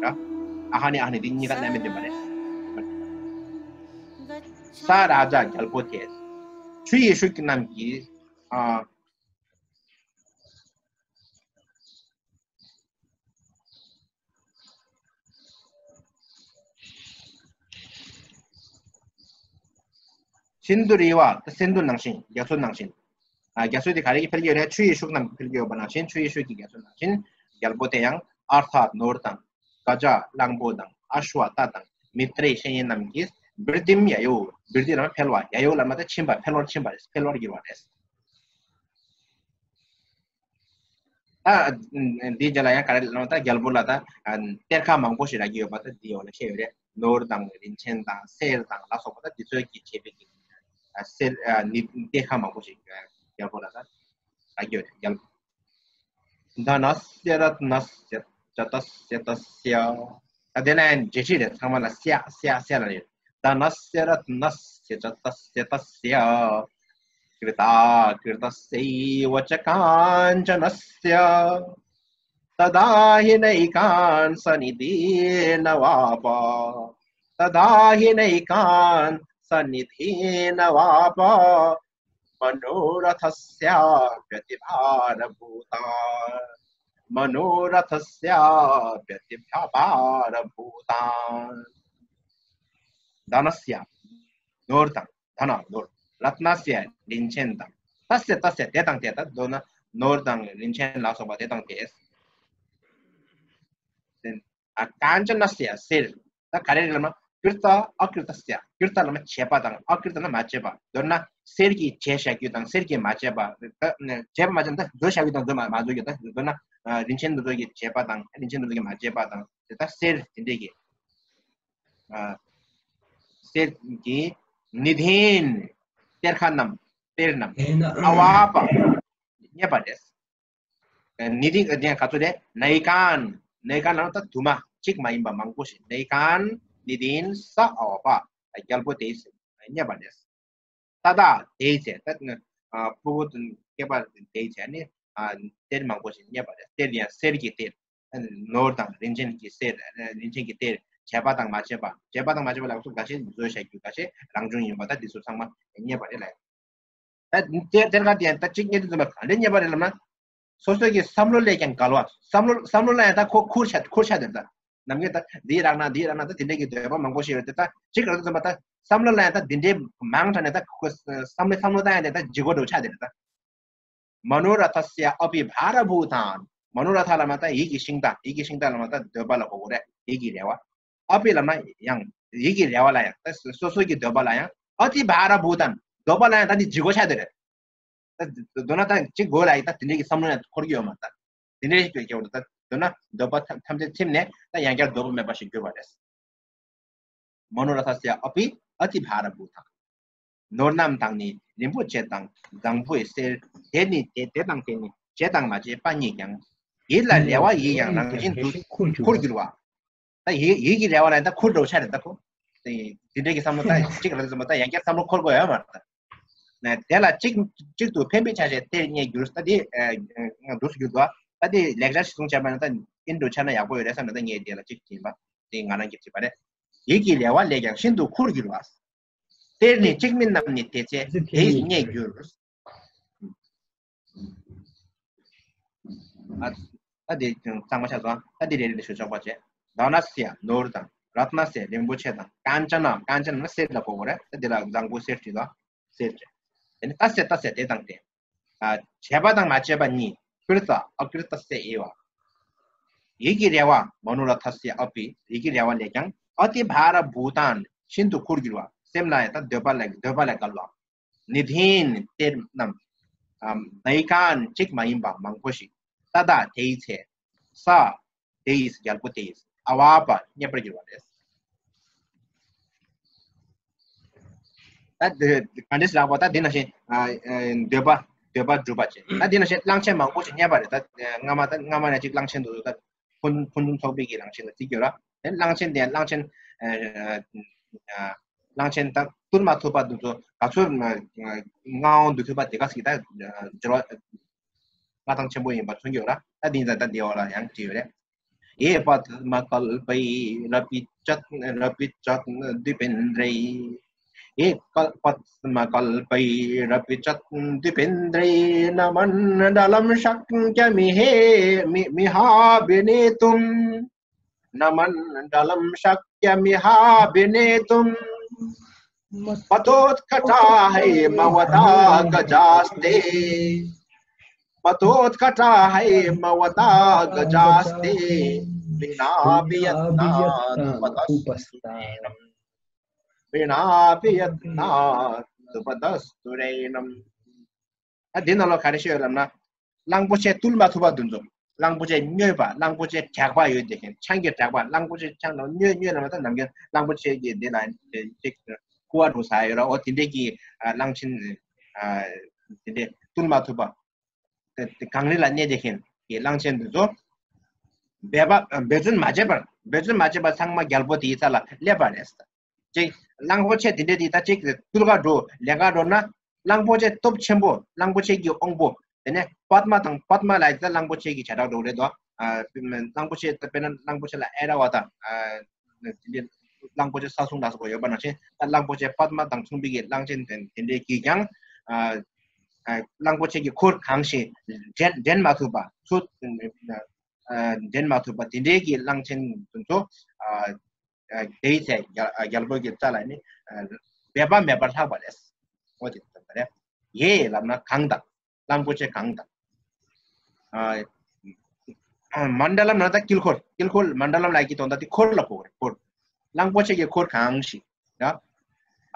ཨ་ཧ་ནི་ཨ་ཧ་ནི་དེ་གཉིས་ཀ་རྣམ་དབྱེ་བདུན་པ་རེད། ས་རཱ་ཛ་རྒྱལ་པོ་དེ། ཆུ་ཡི་ཤུགས་རྣམས་ཀྱིས། ཨ། སིན་དྷུ་རི་བ། སིན་དྷུ་ནང་བཞིན། རྒྱ་མཚོ་ནང་བཞིན། ཨ། རྒྱ་མཚོ་དེ་ག་རེ་གིས་འཕེལ་གྱི་ཡོད་རེད། ཆུ་ཡི་ཤུགས་རྣམས་འཕེལ་གྱི་ཡོད་པ་ནང་བཞིན། ཆུ་ཡི་ཤུགས་ཀྱིས་རྒྱ་མཚོ་ནང་བཞིན། རྒྱལ་པོ་དེ་ཡང་ཨར་ཐ་ནོར་དང་། ག་ཛ་གླང་པོ་དང་། ཨ་ཤྭ་རྟ་དང་། མི་ཏྲེ་བཤེས་གཉེན་རྣམས་ཀྱིས། བིར་དྷིམ་ཡ་ཡོ། བིར་དྷི་ལབ་ན་འཕེལ་བ། ཡ་ཡོ་ལབ་ན་ད་ཕྱིན་པ། འཕེལ་བར་ཕྱིན་པ་རེད། འཕེལ་བར་འགྱུར་བ་རེད། ད་འདིའི་རྗེས་ལ་ཡང་ག་རེ་ལབ་ན། ད་རྒྱལ་པོ་ལ་ད་གཏེར་ཁ་མང་པོ་ཞིག་རག་གི་ཡོད་པ་ད་འདི་འོག་ལ་བཤད་ཡོད་རེད། ནོར་དང་རིན་ཆེན་དང་གསེར་དང་ལ་སོགས་པ་ད་འདི་ཚོས་ཀྱིས་བྱས་པའི་གི་གསེར། ནི་གཏེར་ཁ་མང་པོ་ཞིག་རྒྱལ་པོ་ལ་ད་རག་གི་ཡོད་རེད། རྒྱལ་པོ། धनस्य रत्नस्य च तस्य तस्य। ད་དེ་ལ་ཡང་འབྲེལ་སྲིད་རེད། ཚང་མ་ལ་स्य་स्य་स्य་ལ་རེད། धनस्य रत्नस्य च तस्य तस्य। कृताकृतस्यैव च काञ्चनस्य। तदा हि नैकान् सनिधीनवाप। तदा हि नैकान् सनिधीनवाप। मनोरथस्याप्यतिभारभूतान्। मनोरथस्याप्यतिभारभूतान्। धनस्य ནོར་དང་། धन ནོར། रत्नस्य རིན་ཆེན་དང་། तस्य तस्य དེ་དང་དེ། ད་མདོར་ན་ནོར་དང་རིན་ཆེན་ལ་སོགས་པ་དེ་དང་དེ། काञ्चनस्य གསེར། ད་ག་རེ་རེད་ལབ་ན། कृत अकृतस्य། कृत ལབ་ན་བྱས་པ་དང་། अकृत ལབ་ན་མ་བྱས་པ། མདོར་ན་གསེར་གྱིས་བྱས་བཞག་རྒྱུ་དང་གསེར་གྱིས་མ་བྱས་པ། ད་བྱས་པ་མ་བྱས་ན་ད་བཟོས་བཞག་རྒྱུ་དང་བཟོས་མ་མ་བཟོས་རྒྱུ། ད་མདོར་ན་རིན་ཆེན་དེ་ཚོ་གིས་བྱས་པ་དང་རིན་ཆེན་དེ་ཚོ་གིས་མ་བྱས་པ་དང་། དེ་ད་གསེར་དེ་འདྲས་ཀྱི། གསེར་གྱི་निधीन्། གཏེར་ཁ་རྣམས། གཏེར་རྣམས། अवाप། རྙེད་པ་རེད། निधि དེ་ག་ཚོད་རེད། नैकान्། नैकान् ལབ་ན་ད་དུ་མ་གཅིག་མ་ཡིན་པ་མང་པོ་ཞིག नैकान् निधीन् स अवाप། རྒྱལ་པོ་དེས་རྙེད་པ་རེད། तदा དེའི་ཚེ། ད་ཨ་ཕྲུ་གུ་དང་སྐྱེས་པ་དེའི་ཚེ་ནི་ཨ་གཏེར་མང་པོ་ཞིག་རྙེད་པ་རེད། གཏེར་ཡང་གསེར་གྱི་གཏེར། ནོར་དང་རིན་ཆེན་གྱི་གསེར། རིན་ཆེན་གྱི་གཏེར། བྱས་པ་དང་མ་བྱས་པ། བྱས་པ་དང་མ་བྱས་པ་ལ་སོགས་འགའ་ཤས་བཟོས་བཞག་རྒྱུ། འགའ་ཤས་རང་བྱུང་ཡིན་པ། ད་འདི་ཚོ་ཚང་མ་རྙེད་པ་རེད་ལ། ད་གཏེར་གཏེར་ཁ་དེ་ཡང་ད་གཅིག་རྙེད་དུས་ཙམ་པ་ག་འདྲས་རྙེད་པ་རེད་ལབ་ན། སོ་སོ་གི་བསམ་བློ་ལས་ཀྱང་འགལ་བ། བསམ་བློ་བསམ་བློ་ལ་ཡང་ད་ཁོ་ཁུར་ཆ་ཁུར་ཆ་དེ་ད། ནམ་རྒྱུན་ད་འདི་རག་ན་འདི་རག་ན་ད་དེ་འདྲས་ཀྱི་འདོད་པ་མང་པོ་ཞིག་ཡོད་དེ། ད་གཅིག་རག་དུས་ཙམ་པ་ད་བསམ་བློ་ལ་ཡང་ད་འདི་འདྲས་མང་དྲགས་ནས་ད་ཁོ་བསམ་བློ་བསམ་བློ་བཏང་ཡང་དེ་ད་ལྗིད་ཁོག་འདྲ་བོ་ཆགས་དེ་རེད་ད། मनोरथस्य अपि भारभूतान्। मनोरथ ལབ་ན་ད་ཡིད་ཀྱི་ཤིང་རྟ། ཡིད་ཀྱི་ཤིང་རྟ་ལབ་ན་ད་འདོད་པ་ལ་གོ་དགོས་རེད། ཡིད་ཀྱི་རེ་བ། अपि ལབ་ན་ཡང་། ཡིད་ཀྱི་རེ་བ་ལ་ཡང་། ད་སོ་སོ་གི་འདོད་པ་ལ་ཡང་། अतिभारभूतान्། འདོད་པ་ལ་ཡང་ད་འདི་ལྗིད་ཁོག་ཆགས་དེ་རེད། ད་མདོར་ན་ད་གཅིག་དགོས་ལ་ཡི་ད་དེ་འདྲའི་གི་བསམ་བློ་ཡང་འཁོར་གྱི་ཡོད་མ་རེད་ད། དེ་འདྲའི་གི་སྐྱེ་བོ་ད་མདོར་ན་འདོད་པ་ཐམས་ཐམས་ཅད་ཚིམ་ནས་ད་ཡང་བསྐྱར་འདོད་པ་མེད་པ་ཞིག་གྱུར་པ་རེད། मनोरथस्य अपि अतिभारभूतान्། ནོར་རྣམས་དང་ནི་རིན་པོ་ཆེ་དང་། བཟང་པོའི་གསེར་དེ་ནི་དེ་དེ་དང་དེ་ནི། བྱས་དང་མ་བྱས་པ་ཉིད་ཀྱང་། ཡིད་ལ་རེ་བ་ཡིས་ཀྱང་རང་བཞིན་དུ་ཁུར་འགྱུར་བ། ད་ཡིད་ཡིད་ཀྱི་རེ་བ་ལ་ད་ཁུར་འགྲོ་ཆ་རེད་ད་ཁོ། དེ་དེ་འདྲའི་གི་བསམ་བློ་ད་གཅིག་རེད་བསམ་བློ་ད་ཡང་བསྐྱར་བསམ་བློ་འཁོར་དགོས་ཡོད་མ་རེད་ད། ནས་དེ་ལ་གཅིག་གཅིག་ཏུ་ཕན་པའི་ཆ་ཤས་གཏེར་རྙེད་འགྱུར། ད་དེ་ཨ་འདུག་སེ་འགྱུར་འདུག་ད་དེ་ལེགས་སྦྱར་ཞིག་གསུང་བྱས་པ་ན་ད་ཨིན་འགྲོ་ཆ་ན་ཡག་པོ་ཡོད་རེད་བསམ་ན་ད་ངས་དེ་ལ་གཅིག་ཡིན་པ་དེ་ང་རང་གི་བྲིས་པ་རེད། ཡིད་ཀྱི་རེ་བ་ལས་ཀྱང་ཤིན་ཏུ་ཁུར་འགྱུར་བ། གཏེར་ནི་གཅིག་མིན་རྣམས་ནི་དེ་ཚེ་དེས་རྙེད་འགྱུར། ཨ་ད་དེ་གཙང་མ་ཆགས་སོང་། ད་དེ་རེ་རེ་ཞུ་ཆོག་པ་བྱས། དྷ་ན་སི་ཡ་ནོར་དང་། རཏྣ་སི་ཡ་རིན་པོ་ཆེ་དང་། ཀཱན་ཅ་ན། ཀཱན་ཅ་ན་ན་གསེར་ལ་གོ་དགོས་རེད། ད་དེ་ལ་བཟང་པོ་གསེར་བྲིས་དང་། གསེར་བྲིས། དེ་ནི་ཏ་སི་ཡ། ཏ་སི་ཡ་དེ་དང་དེ། ཨ་བྱས་པ་དང་མ་བྱས་པ་གཉིས། ཀྲྀ་ཏ་ཨ་ཀྲྀ་ཏ་སི་ཡ་ཨེ་བ། ཡིད་ཀྱི་རེ་བ། མ་ནོ་ར་ཐ་སི་ཡ་ཨ་པི། ཡིད་ཀྱི་རེ་བ་ལས་ཀྱང་། ཨ་ཏི་བྷ་ར་བྷུ་ཏཱན། ཤིན་ཏུ་ཁུར་གྱུར་པ། སེམས་ལ་ཡང་ད་འདོད་པ་ལ། འདོད་པ་ལ་བརྒལ་བ། ནི་དྷཱིན། གཏེར་རྣམས། ཨམ་ནཱི་ཀཱན། གཅིག་མ་ཡིན་པ་མང་པོ་ཞིག། ཏ་ད་དེའི་ཚེ། ས། དེ་ཡིས། རྒྱལ་པོ་དེ་ཡིས། ཨ་བྷ་པ། རྙེད་པར་གྱུར་པ་རེད། ད་དེ་ག་འདྲ་ཞིག་ལབ་པ། ད་དེ་ནང་བཞིན་ཨ་ཨ་འདོད་པ། འདོད་པ་འགྲུབ་པ་བྱེད། ད་དེ་ནང་བཞིན་གླང་ཆེན་མང་པོ་ཞིག་རྙེད་པ་རེད། ད་སྔ་མ། ད་སྔ་མ་ནས་ཅིག་གླང་ཆེན་དུ། ད་ཕུན་ཕུན་སུམ་ཚོགས་པའི་གི་རང་བཞིན་ལ་བརྩི་གི་ཡོད་ར། དེ་གླང་ཆེན་དེ་གླང་ཆེན་ཨ་ཨ་གླང་ཆེན་ད་བཏུལ་མ་ཐུབ་པ་དེ་ཚོ་ག་ཚོད་མངའ་དབང་དུ་ཕེབས་པ་དེ་ག་ཞིག་ད་འབྱོར་བ་མངའ་ཐང་ཆེན་པོ་ཡིན་པ་མཚོན་གྱི་ཡོད་ར། ད་དེ་ཡིན་ཙང་ད་དེའི་འོག་ལ་ཡང་བྲིས་ཡོད་རེད། ये पद्मकल्पैरपि चत् रपि चत् द्विपेन्द्रैः। ये कल्- पद्मकल्पैरपि चत् द्विपेन्द्रैर्नमण्डलं शक्यमिहे मि- मिहाभिनेतुम्। नमण्डलं शक्यमिहाभिनेतुम्। पतोत्कटा हैमवता गजास्ते। पतोत्कटा हैमवता गजास्ते। वीणाभियत्नादुपतस्तुरैणम्। वीणाभियत्नादुपतस्तुरैणम्། ད་འདི་ནང་ལ་ག་རེ་བཤད་ཡོད་ལབ་ན། གླང་པོ་ཆེ་བཏུལ་མ་ཐུབ་པ་འདི་ཚོ། གླང་པོ་ཆེ་སྨྱོས་པ། གླང་པོ་ཆེ་དྲེགས་པ་ཡོད་དེ་མཁན། ཆང་གི་དྲེགས་པ། གླང་པོ་ཆེ་ཆང་ལ་སྨྱོས། སྨྱོས་ལབ་ན་ད་ནམ་རྒྱུན་གླང་པོ་ཆེ་གི་འདི་ལ་ཅིག་ཁུ་བ་འདྲ་ཟ་ཡོད་ར། འོ་དེ་འདྲས་ཀྱི་ཨ་གླང་ཆེན་ཨ་དེ་འདྲས་བཏུལ་མ་ཐུབ་པ། དེ་དེ་གངས་རི་ལ་གནས་བསྡད་མཁན་གྱི་གླང་ཆེན་འདི་ཚོ། འབད་པ། འབད་བརྩོན་མ་བྱས་པར། འབད་བརྩོན་མ་བྱས་པར་ཚང་མ་རྒྱལ་པོ་དེའི་རྩ་ལ་སླེབས་པ་རེད། ཅིག་གླང་པོ་ཆེ་དེ་འདྲས་དེ་ད་ཅིག་བཏུལ་ག་འགྲོ། ལེན་ག་འགྲོ་ན། གླང་པོ་ཆེ་སྟོབས་ཆེན་པོ། གླང་པོ་ཆེ་གི་དབང་པོ། དེ་ནས་པདྨ་དང་། པདྨ་ལ་ད་གླང་པོ་ཆེ་གི་བྱེ་བྲག་འགྲོ་རེད་དོ། ཨ་གླང་པོ་ཆེ་ད་དཔེར་ན་གླང་པོ་ཆེ་ལ་ཨ་ར་བ་དང་། ཨ་དེ་འདྲས་གླང་པོ་ཆེ་ས་སྲུང་ལ་སོགས་པ་ཡོད་པ་ནང་བཞིན། ད་གླང་པོ་ཆེ་པདྨ་དང་མཚུངས་པའི་གི་གླང་ཆེན་དེ་དེ་འདྲས་ཀྱིས་ཀྱང་། ཨ་ཨ་གླང་པོ་ཆེ་གི་འཁོར་གང་ཞིག་འདྲེན་འདྲེན་མ་ཐུབ་པ། ཚུར་ཨ་འདྲེན་མ་ཐུབ་པ་དེ་འདྲའི་གི་གླང་ཆེན་དེ་ཚོ། ཨ་ཨ་དེའི་ཚེ་རྒྱལ་ཨ་རྒྱལ་པོ་གི་རྩ་ལ་ནི་ཨ་འབད་པ་མེད་པར་ལྷག་པ་རེད། འོ་དེ་ལྟ་རེད། ཡེ་ལབ་ན་གང་དང་། གླང་པོ་ཆེ་གང་དང་། ཨ་ཨ་མཎྜལ་ལབ་ན་ད་དཀྱིལ་འཁོར། དཀྱིལ་འཁོར། མཎྜལ་ལབ་ན་ཡི་གེ་དོན་དག་དེ་འཁོར་ལ་གོ་རེད། འཁོར། གླང་པོ་ཆེ་གི་འཁོར་གང་ཞིག་ཡ།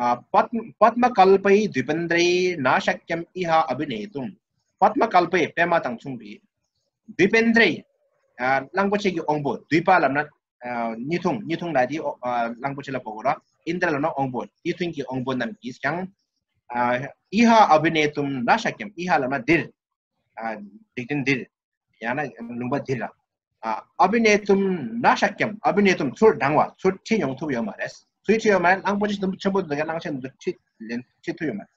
ཨ་पद्म पद्मकल्पैर्द्विपेन्द्रैर्न शक्यम् इहाभिनेतुम्། पद्मकल्पैः པདྨ་དང་མཚུངས་པའི། द्विपेन्द्रैः ཨ་གླང་པོ་ཆེ་གི་དབང་པོ། द्वीप ལབ་ན་ཨ་གཉིས་འཐུང་། གཉིས་འཐུང་ལ་དེ་ཨ་གླང་པོ་ཆེ་ལ་གོ་དགོས་ར། ཨིནྡྲ་ལབ་ན་དབང་པོ། གཉིས་འཐུང་གི་དབང་པོ་རྣམས་ཀྱིས་ཀྱང་། ཨ་इहाभिनेतुं न शक्यम्། इह ལབ་ན་འདིར། ཨ་འཇིག་རྟེན་འདིར། ཡང་ན་ལུང་པ་འདིར་ལ། ཨ་अभिनेतुं न शक्यम्། अभिनेतुं ཚུར་འབྲང་བ། ཚུར་ཁྲིད་ཡོང་ཐུབ་ཡོད་མ་རེད། ཚུར་ཁྲིད་ཡོད་མ་རེད། གླང་པོ་ཆེ་དུམ་བུ་ཆེན་པོ་འདི་ག་གླང་ཆེན་འདི་ཁྲིད་ལེན་ཁྲིད་ཐུབ་ཡོད་མ་རེད།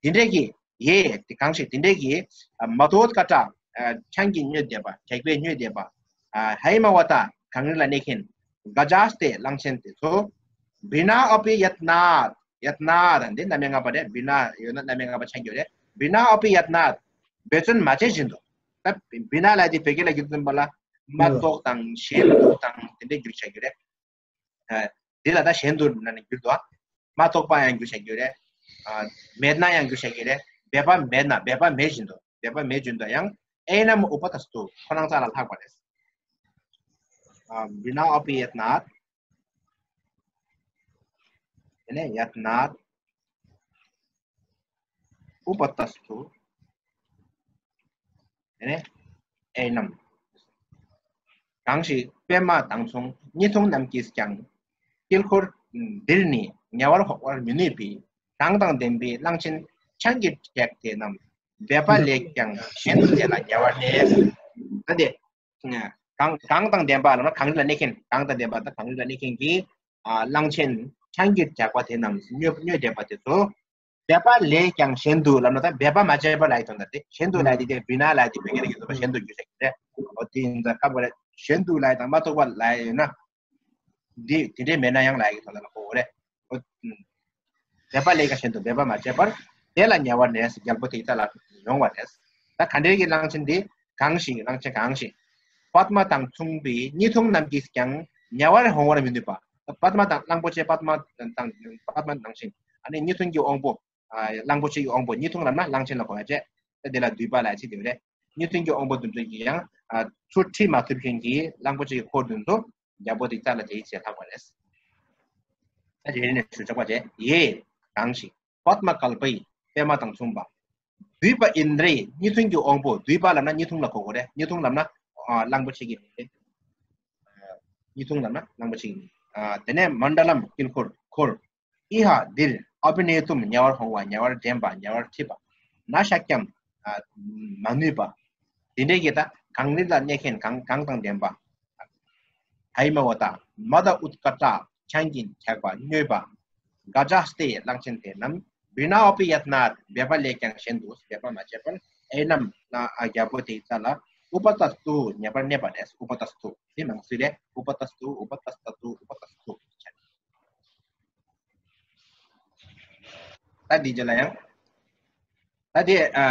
དེ་འདྲས་ཀྱི། ཡེ་དེ་གང་ཞིག་དེ་འདྲས་ཀྱི། ཨ་मदोत्कटाः ཨ་ཆང་གིས་སྨྱོས་བསྡད་པ། དྲེགས་པས་སྨྱོས་བསྡད་པ། ཨ་हैमवताः གངས་རི་ལ་གནས་མཁན། गजास्ते གླང་ཆེན་དེ་ཚོ། बिना अपि यत्नात्། यत्नात् འདི་རྣམ་དབྱེ་ལྔ་པ་རེད། बिना ཡོད་ན་རྣམ་དབྱེ་ལྔ་པ་ཆགས་རྒྱུ་རེད། बिना अपि यत्नात् འབད་བརྩོན་མ་བྱས་བཞིན་དུ། ད་बिना ལ་དེ་བོད་སྐད་ལ་བསྒྱུར་ཙམ་པ་ལ་མ་ཨོ་རྟོགས་དང་ཞེན་ལོག་དང་དེ་འདྲས་བསྒྱུར་ཆགས་རྒྱུ་རེད། ཨ་འདི་ལ་ད་ཞེན་དུ་ན་ནི་འགྱུར་དུ། མ་རྟོགས་པ་ཡང་འགྱུར་བྱ་རྒྱུ་རེད། ཨ་མེད་ན་ཡང་འགྱུར་བྱ་རྒྱུ་རེད། འབད་པ་མེད་ན། འབད་པ་མེད་བཞིན་དུ། འབད་པ་མེད་བཞིན་དུ་ཡང་། एनम् उपतस्तु ཁོ་རང་རྩ་ལ་ལྷག་པ་རེད། ཨ་बिना अपि यत्नात् དེ་ནས་यत्नात् उपतस्तु དེ་ནས་एनम् གང་ཞིག་པདྨ་དང་མཚུངས་གཉིས་འཐུང་རྣམས་ཀྱིས་ཀྱང་། དཀྱིལ་འཁོར་འདིར་ནི་ཉེ་བར་འོང་བར་མི་ནུས་པའི། གང་དང་ལྡན་པའི་གླང་ཆེན་ཆང་གི་དྲེགས་དེ་རྣམས། འབད་པ་ལས་ཀྱང་གཞན་དུ་དེ་ལ་ཉེ་བར་གནས། ད་དེ། གང་གང་དང་ལྡན་པ་ལབ་ན་གངས་རི་ལ་གནས་མཁན། གང་དང་ལྡན་པ་ད་གངས་རི་ལ་གནས་མཁན་གྱི་ཨ་གླང་ཆེན་ཆང་གི་དྲེགས་པ་དེ་རྣམས་སྨྱོས་སྨྱོས་བསྡད་པ་དེ་ཚོ། འབད་པ་ལས་ཀྱང་གཞན་དུ་ལབ་ན་ད་འབད་པ་མ་བྱས་པ་ལབ་ཡི་དོན་དག་དེ། གཞན་དུ་ལབ་ཡི་དེ་बिना ལབ་ཡི་དེ་བོད་སྐད་ལ་ཡོད་པ་གཞན་དུ་བསྒྱུར་བྱ་གི་རེད། འོ་དེ་ཡིན་ཙང་སྐབས་རེ་གཞན་དུ་ལབ་ཡི་དང་མ་རྟོགས་པ་ལབ་ཡི་ཡོད་ན། འདི་དེ་འདྲས་མེད་ན་ཡང་ལབ་ཡི་དོན་དག་ལ་གོ་དགོས་རེད། འོ། འབད་པ་ལས་ཀྱང་གཞན་དུ་འབད་པ་མ་བྱས་པར། དེ་ལ་ཉེ་བར་གནས། རྒྱལ་པོ་དེའི་རྩ་ལ་ཡོང་བ་རེད། ད་ག་འདྲས་ཀྱི་གླང་ཆེན་འདི། གང་ཞིག་གླང་ཆེན་གང་ཞིག་པདྨ་དང་མཚུངས་པའི་གཉིས་འཐུང་རྣམས་ཀྱིས་ཀྱང་ཉེ་བར་འོང་བར་མི་ནུས་པ། པདྨ་དང་གླང་པོ་ཆེ་པདྨ་དང་པདྨ་ནང་བཞིན། ཨ་ནི་གཉིས་འཐུང་གི་དབང་པོ། ཨ་གླང་པོ་ཆེ་གི་དབང་པོ་གཉིས་འཐུང་ལབ་ན་གླང་ཆེན་ལ་གོ་ཡ་བྱས། ད་དེ་ལ་འདུས་པ་ལ་ཚིག་དེ་རེད། གཉིས་འཐུང་གི་དབང་པོ་དེ་ཚོ་གིས་ཀྱང་ཨ་ཚུར་ཁྲིད་མ་ཐུབ་མཁན་གྱི་གླང་པོ་ཆེ་གི་འཁོར་དེ་ཚོ་རྒྱལ་པོ་དེ་རྩ་ལ་དེའི་ཚེ་ལྷག་པ་རེད། ད་དེ་རིང་ནས་ཞུ་ཆོག་པ་བྱས། ཡེ་གང་ཞིག་པདྨ་གལ་པའི་པདྨ་དང་མཚུངས་པ། འདུས་པ་ཨིནྡྲའི་གཉིས་འཐུང་གི་དབང་པོ། འདུས་པ་ལབ་ན་གཉིས་འཐུང་ལ་གོ་དགོས་རེད། གཉིས་འཐུང་ལབ་ན་ཨ་གླང་པོ་ཆེ་གི་མིང་རེད། གཉིས་འཐུང་ལབ་ན་གླང་པོ་ཆེ་གི་མིང་། ཨ་དེ་ནས་མནྡ་ལམ་དཀྱིལ་འཁོར་འཁོར། ཨི་ཧ་འདིར་ཨ་བྷི་ནེ་ཏུམ་ཉེ་བར་འོང་བ། ཉེ་བར་འདྲེན་པ། ཉེ་བར་ཁྲིད་པ། ན་ཤཀྱམ་ཨ་མ་ནུས་པ། དེ་འདྲའི་གི་ད་གངས་རི་ལ་གནས་མཁན་གངས་གངས་དང་ལྡན་པ། དྷ་ཡི་མ་ཝ་ཏ། མ་དཱ་ཨུཏ་ཀ་ཏྲ། ཆང་གིས་ཁྱག་པ་མྱོས་པ། ག་ཛ་སྟེ་གླང་ཆེན་དེ་རྣམས། བི་ནཱ་ཨ་པི་ཡཏ་ནཱཏ། འབད་པ་ལས་ཀྱང་གཞན་དུ་འབད་པ་མ་བྱས་པར། ཨེ་ནམ་ན་ཨ་རྒྱལ་པོ་དེའི་རྩ་ལ་ཨུ་པ་ཏ་སྟུ། ཉེ་བར་གནས་པ་རེད། ཨུ་པ་ཏ་སྟུ་དེ་མང་སུ་རེད། ཨུ་པ་ཏ་སྟུ། ཨུ་པ་ཏ་སྟ་ཏུ། ཨུ་པ་ཏ་སྟུ། ད་འདི་རྗེས་ལ་ཡང་། ད་དེ་ཨ་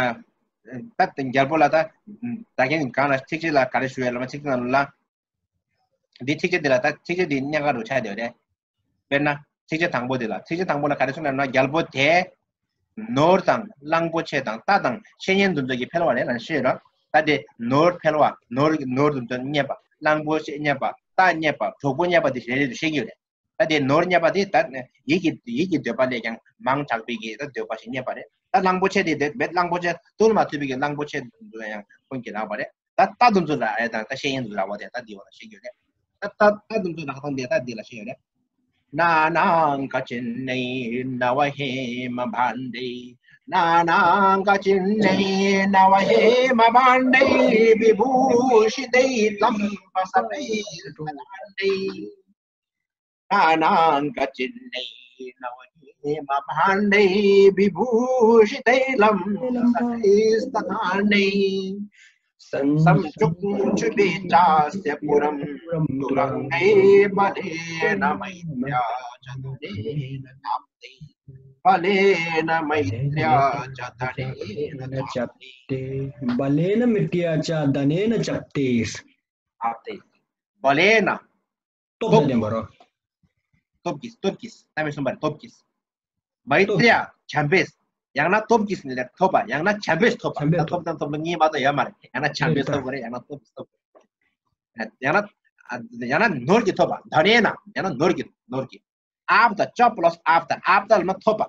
ད་རྒྱལ་པོ་ལ་ད་ད་གིན་གང་ལ་ཚིགས་བཅད་ལ་ག་རེ་ཞུ་ཡ་ལ་མ་ཚིགས་བཅད་ནང་ལ། འདི་ཚིགས་བཅད་འདི་ལ་ད་ཚིགས་བཅད་འདི་སྙན་ངག་རུ་ཆགས་བསྡད་རེད། དཔེར་ན་ཚིགས་བཅད་དང་པོ་འདི་ལ། ཚིགས་བཅད་དང་པོ་ལ་ག་རེ་གསུངས་ལབ་ན་རྒྱལ་པོ་དེ་ནོར་དང་གླང་པོ་ཆེ་དང་རྟ་དང་བཤེས་གཉེན་འདི་ཚོ་གི་ཕལ་བ་རེད་ལབ་ཤེས་རོགས། ད་དེ་ནོར་ཕལ་བ་ནོར་ནོར་འདི་ཚོ་རྙེད་པ། གླང་པོ་ཆེ་རྙེད་པ། རྟ་རྙེད་པ། གྲོགས་པོ་རྙེད་པ་དེ་རེ་རེ་དུ་ཤེས་ཀྱི་ཡོད་རེད། ད་དེ་ནོར་རྙེད་པ་དེ་ད་ཡིད་ཀྱི་ཡིད་ཀྱི་འདོད་པ་ལས་ཀྱང་མང་དྲགས་པའི་གི་ད་འདོད་པ་ཞིག་རྙེད་པ་རེད། ད་གླང་པོ་ཆེ་དེ་དེ་མེད། གླང་པོ་ཆེ་བཏུལ་མ་ཐུབ་པའི་གི་གླང་པོ་ཆེ་འདི་ཚོ་ཡང་ཁོང་གིས་རག་པ་རེད། ད་རྟ་འདི་ཚོ་ལ་ཨེ་དང་ད་བཤེས་གཉེན་འདི་ཚོ་རག་པ་དེ་ད་འདི་བ་ལ་ཤེས་ཀྱི་ཡོད་རེད། ད་རྟ་རྟ་འདི་ཚོ་རག་སྟངས་དེ་ད་འདི་ལ་ཤེས་ཡོད་རེད། ནཱ་ནཱ་ག་ཅི་ནའི་ནཱ་བ་ཧེ་མ་བྷཱན་ཏེ། ནཱ་ནཱ་ག་ཅི་ནའི་ནཱ་བ་ཧེ་མ་བྷཱན་ཏེ། བི་བྷུ་ཤི་ཏེ་ལམ་བ་ས་ཏེ་ས་ཐཱ་ཏེ། ནཱ་ནཱ་ག་ཅི་ནའི་ནཱ་བ་ཧེ་མ་བྷཱན་ཏེ། བི་བྷུ་ཤི་ཏེ་ལམ་བ་ས་ཏེ་ས་ཐཱ་ཏེ། སཾ་ཙུག་ཆུ་བེ་ཅཱ་སྱ་པུ་རམ། ཏུ་རངྒེ་བ་ལེ་ན་མེ་ཏྲྱ་ཙ་དྷ་ནེ་ན་ཅབ་ཏེ། བ་ལེ་ན་མེ་ཏྲྱ་ཙ་དྷ་ནེ་ན་ཅབ་ཏེ། བ་ལེ་ན་མེ་ཏྲྱ་ཙ་དྷ་ནེ་ན་ཅབ་ཏེ། ཨ་ཏེ། བ་ལེ་ན། སྟོབས་དང་ལྡན་པ་རོ། སྟོབས་ཀྱིས། སྟོབས་ཀྱིས། གནམ་མེད་སུམ་པར་སྟོབས་ཀྱིས། མེ་ཏྲྱ། བྱམས་པས། ཡང་ན་སྟོབས་ཀྱིས་ནི་ཐོབ་པ། ཡང་ན་བྱམས་པས་ཐོབ་པ། བྱམས་པས་ད་ཐོབ་དང་ཐོབ་ལ་གཉིས་མ་གཏོགས་ཡོད་མ་རེད། ཡང་ན་བྱམས་པས་ཐོབ་པ་རེད། ཡང་ན་སྟོབས་ཀྱིས་ཐོབ་པ་རེད། ཡང་ན་ཨ་ཡང་ན་ནོར་གྱིས་ཐོབ་པ། དྷ་ནེ་ན། ཡང་ན་ནོར་གྱིས། ནོར་གྱིས། ཨབ་ཏ། ཅ་པ་ལ་སི་ཨབ་ཏ། ཨབ་ཏ་ལ་མ་ཐོབ་པ།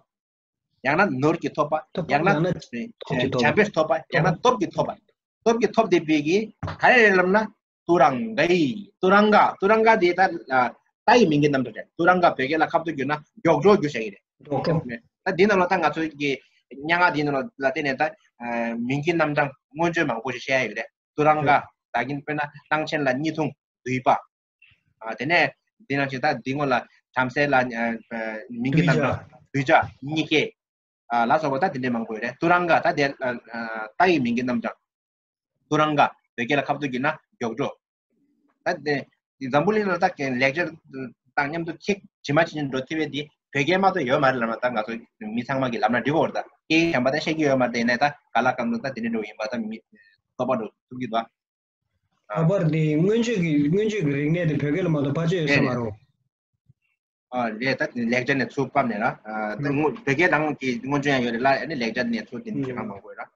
ཡང་ན་ནོར་གྱིས་ཐོབ་པ། ཐོབ་པ། ཡང་ན་ཡང་ན་སྟོབས་ཀྱིས་ཐོབ་པ། བྱམས་པས་ཐོབ་པ། ཡང་ན་སྟོབས་ཀྱིས་ཐོབ་པ། སྟོབས་ཀྱིས་ཐོབ་བསྡད་པའི་གི་ག་རེ་རེད་ལབ་ན། ཏུ་རང་ག་ཡི། ཏུ་རང་ག། ཏུ་རང་ག་དེ་ད་ཨ་རྟ་ཡི་མིང་གི་རྣམ་གྲངས་རེད། ཏུ་རང་ག་བོད་སྐད་ལ་ཁ་ཐུག་བསྒྱུར་ན་མགྱོགས་འགྲོ་བསྒྱུར་བྱ་གི་རེད། མགྱོགས་འགྲོ། ད་འདི་ནང་ལ་ད་ང་ཚོའི་གི་སྙན་ངག་འདི་ནང་ལ་བལྟས་ནས་ད་ཨ་མིང་གི་རྣམ་གྲངས་མངོན་བརྗོད་མང་པོ་ཞིག་བཤད་ཡ་ཡོད་རེད། ཏུ་རང་ག། ད་གིན་དཔེར་ན་གླང་ཆེན་ལ་གཉིས་འཐུང་། འདུས་པ། ཨ་དེ་ནས་འདི་ནང་བཞིན་ད་འདི་སྔོན་ལ་བྲམ་ཟེ་ལ་ཨ་ཨ་མིང་གི་རྣམ་གྲངས་འདུས་བྱ། གཉིས་ཀས། ཨ་ལ་སོགས་པ་ད་དེ་འདྲའི་མང་པོ་ཡོད་རེད། ཏུ་རང་ག་ད་དེ་ཨ་ཨ་རྟ་ཡི་མིང་གི་རྣམ་གྲངས། ཏུ་རང་ག་བོད་སྐད་ལ་ཁ་ཐུག་བསྒྱུར་ན་མགྱོགས་འགྲོ། ད་དེ་འཛམ་བུ་གླིང་ལ་ད་ལེགས་སྦྱར་དང་མཉམ་དུ་ཁྱེད་ཇི་མ་ཇི་བཞིན་འགྲོ་ཐུབ་པའི་དེ་བོད་སྐད་མ་གཏོགས་ཡོད་མ་རེད་ལབ་ན། ད་ང་ཚོ་མི་ཚང་མ་གིས་ལབ་ན་འགྲིག་གི་རེད། ད་སྐད་ཡིག་གཞན་པ་ད་ཤེས་ཀྱི་ཡོད་མ་རེད། དེ་ཡིན་ནའི་ད་ག་ལ་གང་འདུག་ད་དེ་འདྲ་འགྲོ་ཡིན་པ་ད་མི་ཚོགས་པ་འགྲོ་ཐུབ་ཀྱི་འདུག་ཨ། ཁ་པར་དེ་མངོན་བརྗོད་ཀྱི་མངོན་བརྗོད་ཀྱི་རིག་གནས་དེ་བོད་སྐད་ལ་མ་གཏོགས་ཕལ་ཆེར་ཡོད་ས་མ་རེད། ཨ་རེད། ད་ལེགས་སྦྱར་ནས་ཚུར་ཕབ་ནས་ར། ཨ་ད་ཨ་བོད་སྐད་རང་གི་མངོན་བརྗོད་ཡང་ཡོད་རེད་ལ། ཨ་ནི་ལེགས་སྦྱར་ནས་ཚུར་དེ་འདྲ་ཞིག་ཨ་མང་པོ་ཡོད་ར།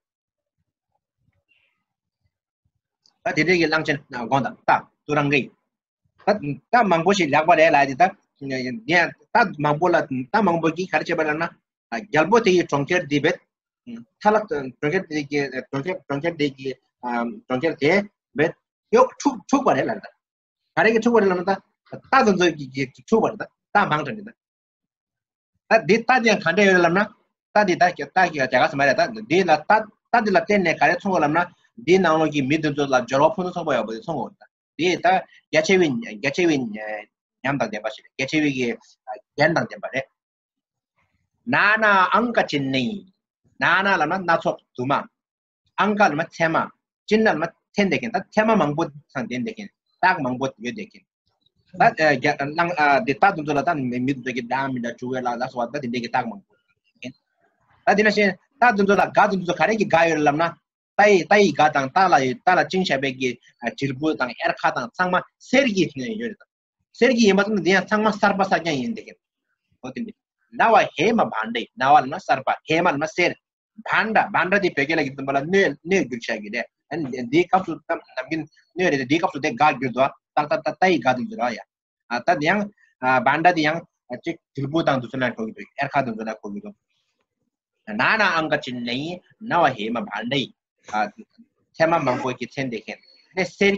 ད་དེ་འདྲའི་གི་གླང་ཆེན་དགོངས་དག་ད་ཏུ་རང་གི། ད་ད་མང་པོ་ཞིག་ལེགས་པ་རེད་ལ། དེ་ད་ཡང་ད་མང་པོ་ལ་ད་མང་པོ་གིས་ག་རེ་བྱས་པ་ལབ་ན། རྒྱལ་པོ་དེ་ཡི་གྲོང་ཁྱེར་འདི་བེད། ཐ་ལ་གྲོང་ཁྱེར་དེ་གི་གྲོང་ཁྱེར་གྲོང་ཁྱེར་དེ་གི་གྲོང་ཁྱེར་དེ་བེད་ཡོག་འཁྲུག་འཁྲུག་པ་རེད་ལ། ད་ག་རེ་གི་འཁྲུག་པ་རེད་ལབ་ན། ད་རྟ་དེ་ཚོ་གི་གི་འཁྲུག་པ་རེད། ད་རྟ་མང་དྲགས་རེད་ད། ད་འདི་རྟ་དེ་ཡང་ག་འདྲ་ཡོད་ལབ་ན། རྟ་འདི་ད་རྟ་གི་རྒྱ་གར་ས་མ་རེད། ད་འདི་ལ་རྟ་རྟ་འདི་ལ་བརྟེན་ནས་ག་རེ་མཚོན་གོ་ལབ་ན། འདིའི་ནང་ལོགས་ཀྱི་མི་དེ་ཚོ་ལ་འབྱོར་བ་ཕུན་སུམ་ཚོགས་པ་ཡོད་པ་དེ་མཚོན་གོ། ད་འདི་ད་རྒྱ་ཆེ་བའི་རྒྱ་ཆེ་བའི་ཉམས་དང་ལྡན་པ་ཞིག་རེད། རྒྱ་ཆེ་བའི་གི་རྒྱན་དང་ལྡན་པ་རེད། ནཱ་ནཱ་ཨང་ཀ་ཅི་ནི། ནཱ་ནཱ་ལབ་ན་སྣ་ཚོགས་དུ་མ། ཨང་ཀ་ལབ་ན་ཚད་མ། ཅི་ན་ལབ་ན་ཚད་འདེད་མཁན། ད་ཚད་མ་མང་པོ་ཚང་ལྡན་བསྡད་མཁན། རྟགས་མང་པོ་ཡོད་བསྡད་མཁན། ད་ཨ་རྒྱ་གླང་ཨ་འདི་རྟ་དེ་ཚོ་ལ་ད་མི་མི་དེ་ཚོ་གི་འདྲ་མི་འདྲ་འབྱུང་བའི་ལ་ལ་སོགས་པ་ད་དེ་འདྲའི་གི་རྟགས་མང་པོ་ཡོད་མཁན། ད་དེ་ནང་བཞིན་རྟ་དེ་ཚོ་ལ་སྒ་དེ་ཚོ་ག་རེ་གི་སྒ་ཡོད་ལབ་ན། ད་ རྟ་ཡི་རྟ་ཡི་སྒ་དང་རྟ་ལ་ཡོད་རྟ་ལ་བཅིངས་བྱས་པའི་གི་དྲིལ་བུ་དང་གཡེར་ཁ་དང་ཚང་མ་གསེར་གྱི་ཡོད་རེད། གསེར་གྱི་ཡིན་པ་ཙམ་དུ་འདི་ཡང་ཚང་མ་གསར་པ་གསར་རྐྱང་ཡིན་འདི་གིན། འོ་དེ་འདི། ན་བ་ཧེ་མ་བྷཱན་ཌེ། ན་བ་ལབ་ན་གསར་པ། ཧེ་མ་ལབ་ན་གསེར། བྷཱན་ཌ། བྷཱན་ཌ་དེ་བོད་སྐད་ལ་གི་དུམ་པ་ལ་སྣོད། སྣོད་བསྒྱུར་བྱ་གི་རེད། ཨ་ནི་འདིའི་སྐབས་སུ་ད་ནམ་རྒྱུན་སྣོད་རེད་དེ་འདིའི་སྐབས་སུ་དེ་སྒ་བསྒྱུར་འདུག་ད་ད་ད་རྟ་ཡི་སྒ་དེ་འདུག་ར་ཡ། ཨ་ད་དེ་ཡང་ཨ་བྷཱན་ཌ་དེ་ཡང་ཨ་ཅིག་དྲིལ་བུ་དང་དེ་ཚོ་ལ་གོ་གི་འདུག་གཡེར་ཁ་དེ་ཚོ་ལ་གོ་གི་འདུག་ན་ན་ཨང་ཀ་ཅི་ནི་ན་བ་ཧེ་མ་བྷཱན་ཌེ། ཨ་ཚད་མ་མང་པོ་གི་མཚན་དེ་མཁན། ནས་གསེར་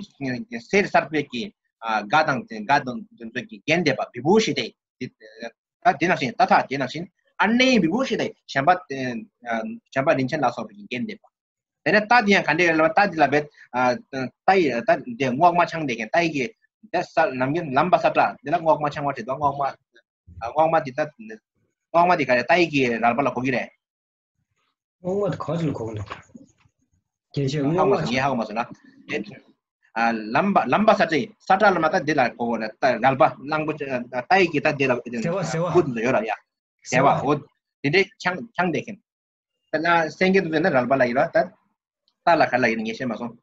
གསེར་གསར་པའི་གི་ཨ་སྒ་དང་སྒ་དང་དེ་ཚོ་གི་རྒྱན་འདེབས་པ་བི་བྷུ་ཤི་ཏེ། ད་དེ་ནང་བཞིན་ད་ཐ་དེ་ནང་བཞིན་ཨ་ནེ་བི་བྷུ་ཤི་ཏེ་བྱམས་པ་བྱམས་པ་རིན་ཆེན་ལ་སོགས་པའི་གི་རྒྱན་འདེབས་པ། དེ་ནས་རྟ་འདི་ཡང་ག་འདྲས་ཡོད་ལབ་ན་རྟ་འདི་ལ་བས་རྟ་ཡི་རྟ་འདི་རྔོག་མ་ཆང་འདེབས་མཁན། རྟ་ཡི་གི་འདི་ས་ནམ་རྒྱུན་ལམ་པ་ས་བཀྲ་འདི་ལ་རྔོག་མ་ཆང་བ་བྲིས་འདུག་རྔོག་མ་རྔོག་མ་འདི་ད་རྔོག་མ་འདི་ག་རེ་རྟ་ཡི་གི་རལ་པ་ལ་གོ་གི་རེད། རྔོག་མ་དེ་ག་ཅི་ལ་གོ་གི་འདུག་རྒྱན་ཆས་ཧ་གོ་རྔོག་མ་མ་སོང་། ངས་ཧ་གོ་མ་སོང་ན། ཨ་ལམ་པ་ལམ་པ་ས་བཀྲ་ས་བཀྲ་ལ་མ་རྟ་འདི་ལ་གོ་གི་རེད། རྟ་རལ་པ་གླང་པོ་རྟ་ཡི་གི་རྟ་འདི་ལ་ཟེ་བ་ཟེ་བ་ཁུ་འདི་ཡོད་ར་ཡ། ཟེ་བ་འོ་དེ་འདྲས་ཆང་ཆང་འདེབས་མཁན། ད་ན་སེང་གེ་འདུག་ཟེར་ན་རལ་པ་ལ་ཡིན་ར། ད་རྟ་ལ་ག་ལ་ཡིན་ངས་ཤེས་མ་སོང་།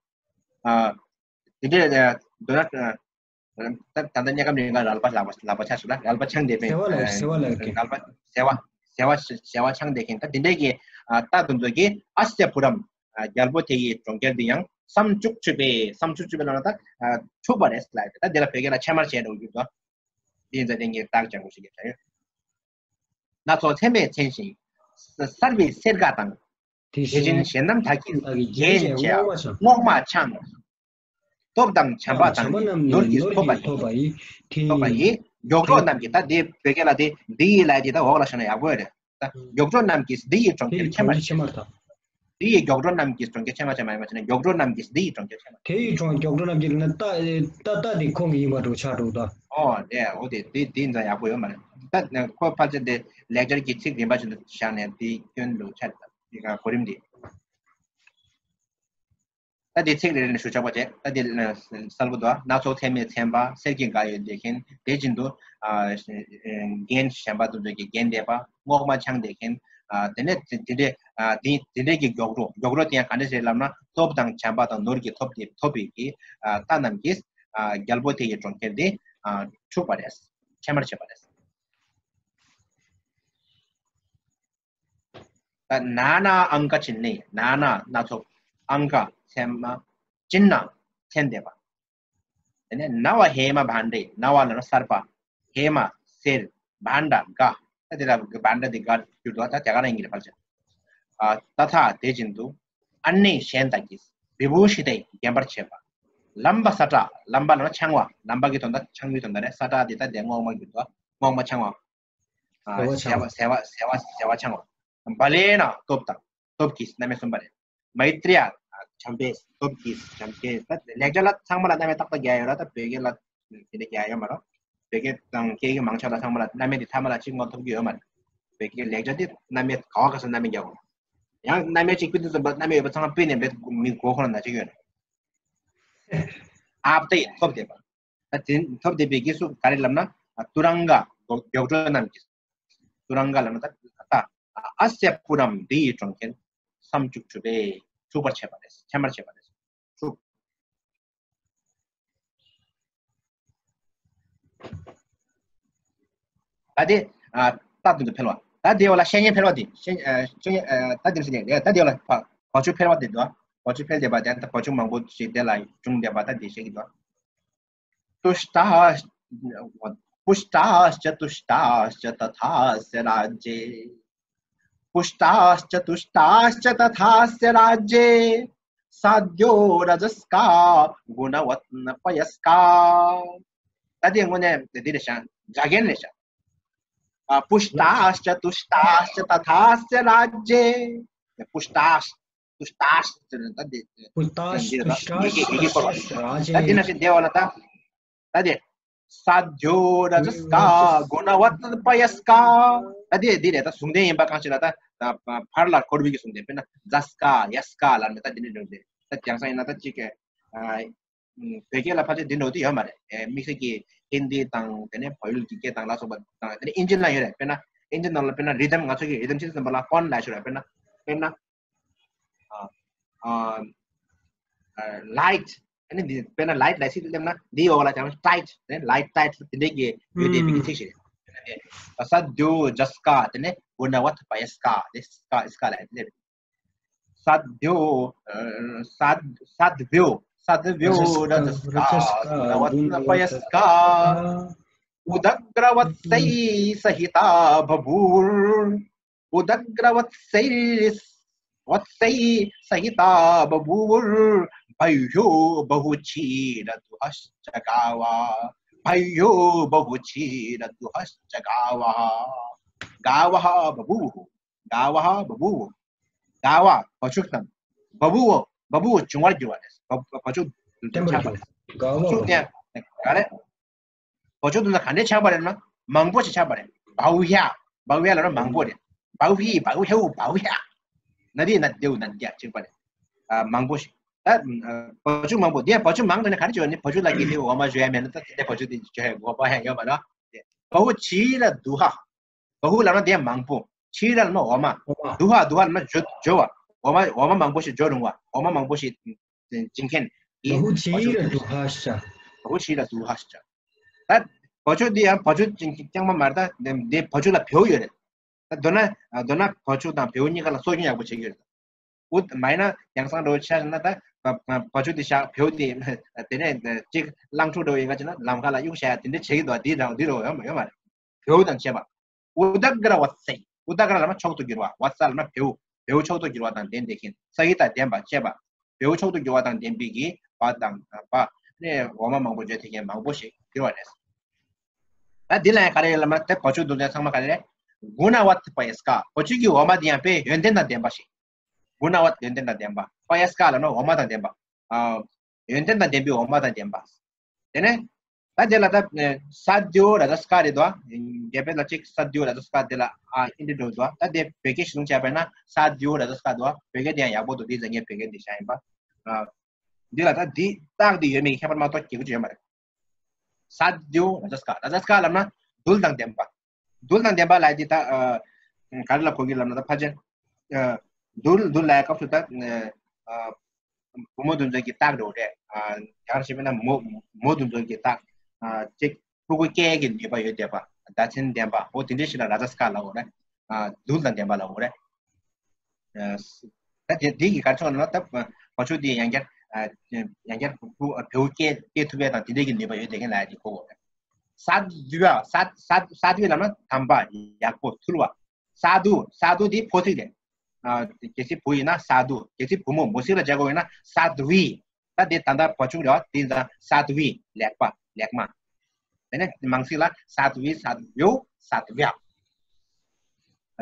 ཨ་དེ་འདྲས་འདོད་ན་ད་ད་ལྟ་དམྱལ་ཁམས་རིག་པ་རལ་པ་ལག་པ་ལག་པ་ཆགས་སོང་ལ། རལ་པ་ཆང་འདེབས་པའི་ཟེ་བ་ལ་ཟེ་བ་ལ་གི་རལ་པ་ཟེ་བ་ཟེ་བ་ཟེ་བ་ཆང་འདེབས་མཁན། ད་དེ་འདྲས་ཀྱི་ཨ་རྟ་དེ་ཚོ་གི་ཨ་སྱ་བུ་རམ་རྒྱལ་པོ་དེ་ཡི་གྲོང་ཁྱེར་འདི་ཡང་སམ་ཅུག་ཆུ་པེ། སམ་ཅུག་ཆུ་པེ་ལབ་ན་ད་འཁྲུགས་པ་རེད་ལ། ད་འདི་ལ་བོད་སྐད་ལ་ཕྱེ་མར་བྱས་འགྲོ་རྒྱུ་དང་། འདི་ཡིན་ཙང་དེ་ངས་རྟགས་ཅན་པོ་ཞིག་བྱས་ཡོད། སྣ་ཚོགས་མཚན་མས་མཚན་ཞིང་གསལ་བའི་གསེར་སྒ་དང་། དེ་བཞིན་གཞན་རྣམས་དག་གིས་བརྒྱན་བྱ་རྔོག་མ་ཆང་། སྟོབས་དང་བྱམས་པ་དང་ནི་ནོར་གྱིས་ཐོབ་པ་ཡི། ཐོབ་པ་ཡི། མགྱོགས་གྲོགས་རྣམས་ཀྱིས། ད་འདི་བོད་སྐད་ལ་འདི་འདི་ཡི་ལ་འདི་ད་འོག་ལ་བཞག་ན་ཡག་པོ་རེད། ད་མགྱོགས་གྲོགས་རྣམས་ཀྱིས་འདི་ཡི་གྲོང་ཁྱེར་ཕྱེ་མར། འདི་ཡི་མགྱོགས་གྲོགས་རྣམས་ཀྱིས་གྲོང་ཁྱེར་ཕྱེ་མར་བྱས་མ་ཡིན་པ་བྱས་ན་མགྱོགས་གྲོགས་རྣམས་ཀྱིས་འདི་ཡི་གྲོང་ཁྱེར་ཕྱེ་མར། དེ་ཡི་གྲོང་མགྱོགས་གྲོགས་རྣམས་ཀྱིས་ལ་ད་ད་ད་འདི་ཁོང་གི་ཡིན་པ་འགྲོ་ཆགས་འགྲོ་ད། ཨོ་དེ་དེ་འདི་ཡིན་ཙང་ཡག་པོ་ཡོད་མ་རེད། ད་ཁོ་ཕལ་ཆེར་དེ་ལེགས་སྦྱར་གྱི་ཚིག་རིམ་པ་བཞིན་དུ་བཞག་ནས་དེ་སྐྱོན་འགྲོ་ཆགས་འགྲོ་ད། དེ་ག་གོ་རིམ་དེ། ད་དེ་ཚིག་རེ་རེ་ནས་ཞུ་ཆོག་པ་བྱས། ད་དེ་གསལ་པོ་འདུག་སྣ་ཚོགས་མཚན་མས་མཚན་པ། གསེར་གྱི་སྒ་ཡོད་འདེབས་མཁན། དེ་བཞིན་དུ་ཨ་རྒྱན་གཞན་པ་དེ་ཚོ་གི་རྒྱན་འདེབས་པ། རྔོག་མ་ཆང་འདེབས་མཁན། ཨ་དེ་ནས་དེ་དེ་འདྲའི་ཨ་དེ་དེ་འདྲའི་གི་མགྱོགས་གྲོགས། མགྱོགས་གྲོགས་དེ་ཡང་ག་འདྲ་ཞིག་ལབ་ན་སྟོབས་དང་བྱམས་པ་དང་ནོར་གྱིས་ཐོབ་སྟེ་ཐོབ་པའི་གི་ཨ་རྟ་རྣམས་ཀྱིས་ཨ་རྒྱལ་པོ་དེ་ཡི་གྲོང་ཁྱེར་དེ་ཨ་འཁྲུགས་པ་རེད། ཕྱེ་མར་བྱེད་པ་རེད། ད་ན་ན་ཨང་ཀ་ཅི་ནི། ན་ན་སྣ་ཚོགས། ཨང་ཀ་མཚན་མ། ཅི་ན་མཚན་འདེབས་པ། དེ་ནས་ན་བ་ཧེ་མ་བྷཱན་ཌེ། ན་བ་ལབ་ན་གསར་པ། ཧེ་མ་གསེར། བྷཱན་ཌ་སྒ། ད་དེ་ལ་བྷཱན་ཌ་དེ་སྒ་བསྒྱུར་འདུག་ད་དེ་ག་རང་ཡིན་གྱི་རེད་ཕལ་ཆེར། ཨ་ད་ཐ་དེ་བཞིན་དུ་ཨ་ནེ་གཞན་དག་གིས། བི་བྷུ་ཤི་ཏེ་བརྒྱན་པར་བྱེད་པ། ལམ་པ་ས་བཀྲ། ལམ་པ་ལབ་ན་ཆང་བ། ལམ་པ་གི་དོན་དག་ཆང་བའི་དོན་དག་རེད། ས་བཀྲ་དེ་ད་དེ་རྔོག་མ་བསྒྱུར་འདུག་རྔོག་མ་ཆང་བ། ཨ་ཟེ་བ་ཟེ་བ་ཆང་བ། ཟེ་བ་ཟེ་བ་ཆང་བ། བ་ལེ་ན་སྟོབས་དང་། སྟོབས་ཀྱིས། རྣམ་དབྱེ་གསུམ་པ་རེད། མེ་ཏྲི་ཡ། བྱམས་པས། སྟོབས་ཀྱིས། བྱམས་པས། ད་ལེགས་སྦྱར་ལ་ཚང་མ་ལ་རྣམ་དབྱེ་ཏག་ཏག་རྒྱག་ཡོད་ར། ད་བོད་སྐད་ལ་དེ་འདྲ་རྒྱག་ཡོད་མ་རེད། བོད་སྐད་དང་སྐད་ཡིག་མང་ཆེ་བ་ལ་ཚང་མ་ལ་རྣམ་དབྱེ་འདི་ཐ་མ་ལ་གཅིག་ངོ་ཐུབ་ཀྱི་ཡོད་མ་རེད། བོད་སྐད་ལེགས་སྦྱར་འདི་རྣམ་དབྱེ་ག་བ་ག་ས་རྣམ་དབྱེ་རྒྱག་དགོས། ཡང་རྣམ་དབྱེ་གཅིག་དཔེ་དེ་ཙམ་པ་རྣམ་དབྱེ་ཡོད་པ་ཚང་མ་དཔེ་ནས་མེད་མི་མགོ་ཁོ་ན་ན་གཅིག་ཡོད་རེད། ཨབ་ཏེ་ཐོབ་བསྡད་པ། ད་དེ་ཐོབ་བསྡད་པའི་གི་སུ་ག་རེ་ལབ་ན། ཨ་ཏུ་རང་ག་མགྱོགས་གྲོགས་རྣམས་ཀྱིས། ཏུ་རང་ག་ལབ་ན་ད་ད་ཨ་སྱ་པུ་རམ་འདི་ཡི་གྲོང་ཁྱེར་སམ་ཅུག་ཆུ་པེ་འཁྲུགས་པར་བྱེད་པ་རེད། ཕྱེ་མར་བྱེད་པ་རེད། འཁྲུགས། ད་དེ་ཨ་རྟགས་དེ་ཚོ་འཕེལ་བ། ད་དེ་བ་ལ་བཤད་ཉན་འཕེལ་བ་དེ་བཤད་ཨ་བཤད་ཉན་ཨ་ད་དེ་ཚོ་ནས་ད་དེ་བ་ལ་བ་བ་ཕྱུགས་འཕེལ་བ་དེ་འདུག་བ་ཕྱུགས་འཕེལ་བསྡད་པ་དེ་ད་བ་ཕྱུགས་མང་པོ་ཞིག་དེ་ལ་བྱུང་བསྡད་པ་ད་དེ་བཤད་ཀྱི་འདུག तुष्टाश्च पुष्टाश्च तुष्टाश्च तथास्य राज्ये। पुष्टाश्च तुष्टाश्च तथास्य राज्ये। साध्यो रजस्का गुणवत्त पयस्का। ད་དེ་དངོས་གནས་འདི་རེད་ཤག་སྒྲ་རྒྱན་རེད་ཤག་ཨ། पुष्टाश्च तुष्टाश्च तथास्य राज्ये། पुष्टाश्च तुष्टाश्च ཟེར་ནས་ད་འདི་पुष्टाश्च འདི་ད་ཡི་གེ་ཡི་གེ་སྐོར་བ། तुष्टाश्च ད་འདི་ན་राज्ये། བཞིན་དེ་བ་ལ་ད་ད་དེ། साध्यो रजस्का गुणवत्त पयस्का། ད་དེ་འདི་རེད། ད་ཟུང་ལྡན་ཡིན་པ་གང་ཞིག་ལ་ད་ད་བར་ལ་འཁོར་བའི་གི་ཟུང་ལྡན། དཔེར་ན་ཛ་སྐ་ཡ་སྐ་ལ་ནི་ད་འདི་འདྲ་འདྲ་འདི་ད་རྒྱང་སང་ཡིན་ན་ད་ཅིག་གི་ཨ། བོད་སྐད་ལ་ཕལ་ཆེར་འདི་འདྲ་དེ་ཡོད་མ་རེད། ཨེ། དམིགས་བསལ་གྱི་ཧིན་དི་དང་དེ་ནས་བལ་ཡུལ་གྱི་སྐད་དང་ལ་སོགས་པ་དང་དེ་ནས་ཨིན་ཇི་ལ་ཡོད་རེད། དཔེར་ན་ཨིན་ཇི་ནང་ལ་དཔེར་ན་རི་དམ་ང་ཚོ་གི་རི་དམ་ཆི་ཟེར་བ་ལ་ཧོན་ལ་ཞུ་རེད། དཔེར་ན་དཔེར་ན་ཨ། ཨ། light. ཨ་ནི་འདི་དཔེར་ན་light ལ་ཚིག་སླེབས་ན་འདི་འོག་ལ་ཀྱང་tight དེ་light tight དེ་འདྲའི་གི་ཡོད་དེ་མིང་ཚིག་ཞིག་རེད། ས་དེའུ་ཇ་སྐ་དེ་ནས་གུ་ན་ཝད་པ་ཡ་སྐ་དེ་སྐ་སྐ་ལ་སླེབས། ས་དེའུ་ས་ས་དེའུ་ས་དེའུ་ར་ཇ་སྐ་གུ་ན་ཝད་པ་ཡ་སྐ། उदग्रवत्सैः सहिता बभूर् उदग्रवत्सैः वत्सैः सहिता बभूवुर् बह्व्यो बहुक्षीरदुहश्च गावः बह्व्यो बहुक्षीरदुहश्च गावः गावः बभूवुः गावः बभूवुः गावः བ་ཕྱུགས་དང་། बभूव བ་ཕྱུགས་འབྱུང་བར་འགྱུར་བ་རེད། བ་བ་ཕྱུགས་བདུན་ཕྲག་པ་རེད། བ་ཕྱུགས་དེ་ག་རེ། བ་ཕྱུགས་དེ་ཚོ་ག་འདྲས་ཆགས་པ་རེད་ན་མང་པོ་ཞིག་ཆགས་པ་རེད། བའུ་ཧྱ། བའུ་ཧྱ་ལབ་ན་མང་པོ་རེད། བའུ་ཧི་བའུ་ཧེའུ་བའུ་ཧྱ། ན་དེ་ན་དེའུ་ན་དེ་ཡ་ཆགས་པ་རེད། ཨ་མང་པོ་ཞིག་ད་བ་ཕྱུགས་མང་པོ་དེ་ཡ་བ་ཕྱུགས་མང་དྲགས་ནས་ག་རེ་བྱེད་པ་ནི་བ་ཕྱུགས་ལ་གི་དེ་འོ་མ་བཞོ་ཡ་མེད་ན་ད་དེ་བ་ཕྱུགས་དེ་བཞོ་ཡ་འོ་མ་ཡ་ཡོད་མ་རེད། བ་ཧུ་ཆི་ར་དུ་ཧ། བ་ཧུ་ལབ་ན་དེ་ཡ་མང་པོ། ཆི་ར་ལབ་ན་འོ་མ། དུ་ཧ་དུ་ཧ་ལབ་ན་བཞོ་བཞོ་བ། འོ་མ་འོ་མ་མང་པོ་ཞིག་བཞོ་རུང་བ། འོ་མ་མང་པོ་ཞིག་བྱིན་མཁན་གྱི་བ་ཕྱུགས། བ་ཧུ་ཆི་ར་དུ་ཧ་ཤ། བ་ཧུ་ཆི་ར་དུ་ཧ་ཤ། ད་བ་ཕྱུགས་འདི་ཡང་བ་ཕྱུགས་རྐྱང་མ་མ་རེད། ད་འདི་བ་ཕྱུགས་ལ་བེའུ་ཡོད་རེད། ད་མདོར་ན་མདོར་ན་བ་ཕྱུགས་དང་བེའུ་གཉིས་ཀ་ལ་གསོ་སྐྱོང་ཡག་པོ་བྱེད་ཀྱི་ཡོད་རེད། འུ་མ་ཡིན་ན་ཡང་སང་འགྲོ་ཆ་ན་ད་བ་ཕྱུགས་འདི་བཞག་བེའུ་འདི་དེ་ནས་གཅིག་གླང་ཕྲུག་འགྲོ་ཡིན་ག་བྱས་ན་ལམ་ཁ་ལ་གཡུག་བཞག་ཡ་དེ་འདྲ་བྱེད་ཀྱི་འདུག་དེ་རང་འདི་རུ་ཡོད་མ་ཡོད་མ་རེད། བེའུ་དང་བཅས་པ། ཨུ་དཀྲ་བ་ཚེ། ཨུ་དཀྲ་ལབ་ན་མཆོག་ཏུ་གྱུར་པ། བ་ཚ་ལབ་ན་བེའུ། བེའུ་མཆོག་ཏུ་གྱུར་པ་དང་ལྡན་དེ་མཁན། ས་ཧི་དང་ལྡན་པ་བཅས་པ། བེའུ་མཆོག་ཏུ་གྱུར་པ་དང་ལྡན་པའི་གི་བ་དང་བ་ནས་འོ་མ་མང་པོ་བརྗོད་དེ་མཁན་མང་པོ་ཞིག་གྱུར་པ་རེད། ད་འདི་ལ་ཡང་ག་རེ་ཡོད་ལབ་ན་དེ་བ་ཕྱུགས་འདུལ་ཚན་ཚང་མ་ག་རེ་རེད། གུ་ན་ཝ་ཐི་པ་ཡ་སྐ། བ་ཕྱུགས་ཀྱི་འོ་མ་དེ་ཡང་དཔེ་ཡོན་ཏན་དང་ལྡན་པ་ཞིག་གུ་ན་ཝ་ཡོན་ཏན་དང་ལྡན་པ། པ་ཡ་སྐ་ལབ་ན་འོ་མ་དང་ལྡན་པ། ཨ། ཡོན་ཏན་དང་ལྡན་པའི་འོ་མ་དང་ལྡན་པ། དེ་ནས་ད་དེ་ལ་ད་ས་དེའུ་ར་ཇ་སྐ་རེད་དོ། རྒྱ་བོད་ལ་གཅིག་ས་དེའུ་ར་ཇ་སྐ་དེ་ལ་ཨ་ཨིན་དྲི་འགྲོ་དོ། ད་དེ་བོད་སྐད་ཤེས་སོང་བྱས་པས་ན་ས་དེའུ་ར་ཇ་སྐ་དོ། བོད་སྐད་དེ་ཡང་ཡག་པོ་འདུག་འདི་ཛ་ཉེ་བོད་སྐད་འདི་བཞག་ཡིན་པ། ཨ། འདི་ལ་ད་འདི་རྟགས་འདི་ཡོད་མེད་ཀྱི་ཁྱད་པར་མ་གཏོགས་སྐྱེ་དགུ་ཅི་ཡོད་མ་རེད། ས་དེའུ་ར་ཇ་སྐ། ར་ཇ་སྐ་ལབ་ན་རྡུལ་དང་ལྡན་པ། རྡུལ་དང་ལྡན་པ་ལ་དེ་ད་ཨ་ག་རེ་ལ་གོ་གི་ལབ་ན་ད་ཕལ་ཆེར་ཨ་རྡུལ་རྡུལ་ལ་སྐབས་སུ་ད་ཨ་བུ་མོ་དེ་ཚོ་གི་རྟགས་འགྲོ་རེད། ཨ་ག་རེ་ཞེས་པ་ན་མོ་མོ་དེ་ཚོ་གི་རྟགས་ཨ་གཅིག་ཕྲུ་གུ་སྐྱེ་གི་ནུས་པ་ཡོད་བསྡད་པ། ཟླ་མཚན་ལྡན་པ། འོ་དེ་འདྲ་ཞིག་ལ་ར་ཇ་སྐ་ལབ་དགོས་རེད། ཨ་རྡུལ་དང་ལྡན་པ་ལབ་དགོས་རེད། ཨ་ད་དེ་དེ་གི་ག་རེ་ཆོག་ན་ད་བ་ཕྱུགས་དེ་ཡང་བསྐྱར་ཨ་ཡང་བསྐྱར་བུ་བུ་བེའུ་སྐྱེ་སྐྱེ་ཐུབ་པ་དང་དེ་འདྲ་གི་ནུས་པ་ཡོད་བསྡད་མཁན་ལ་དེ་གོ་དགོས་རེད། ས་དུ་བ། ས་ས་ས་དུ་བ་ལབ་ན་དམ་པ་ཡག་པོ་ཐུལ་བ། ས་དུ། ས་དུ་དེ་ཕོ་ཚིག་རེད། ཨ་གལ་སྲིད་བུ་ཡིན་ན་ས་དུ། གལ་སྲིད་བུ་མོ་མོ་ཚིག་ལ་སྦྱར་དགོས་ཡིན་ན་ས་དུ་བི། ད་དེ་ད་ལྟ་བ་ཕྱུགས་རེད་བ། དེ་ཡིན་ཙང་ས་དུ་བི་ལེགས་པ་ལེགས་མ། དེ་ནས་མང་ཚིག་ལ་ས་དུ་བི། ས་དུ་བེའུ། ས་དུ་བ།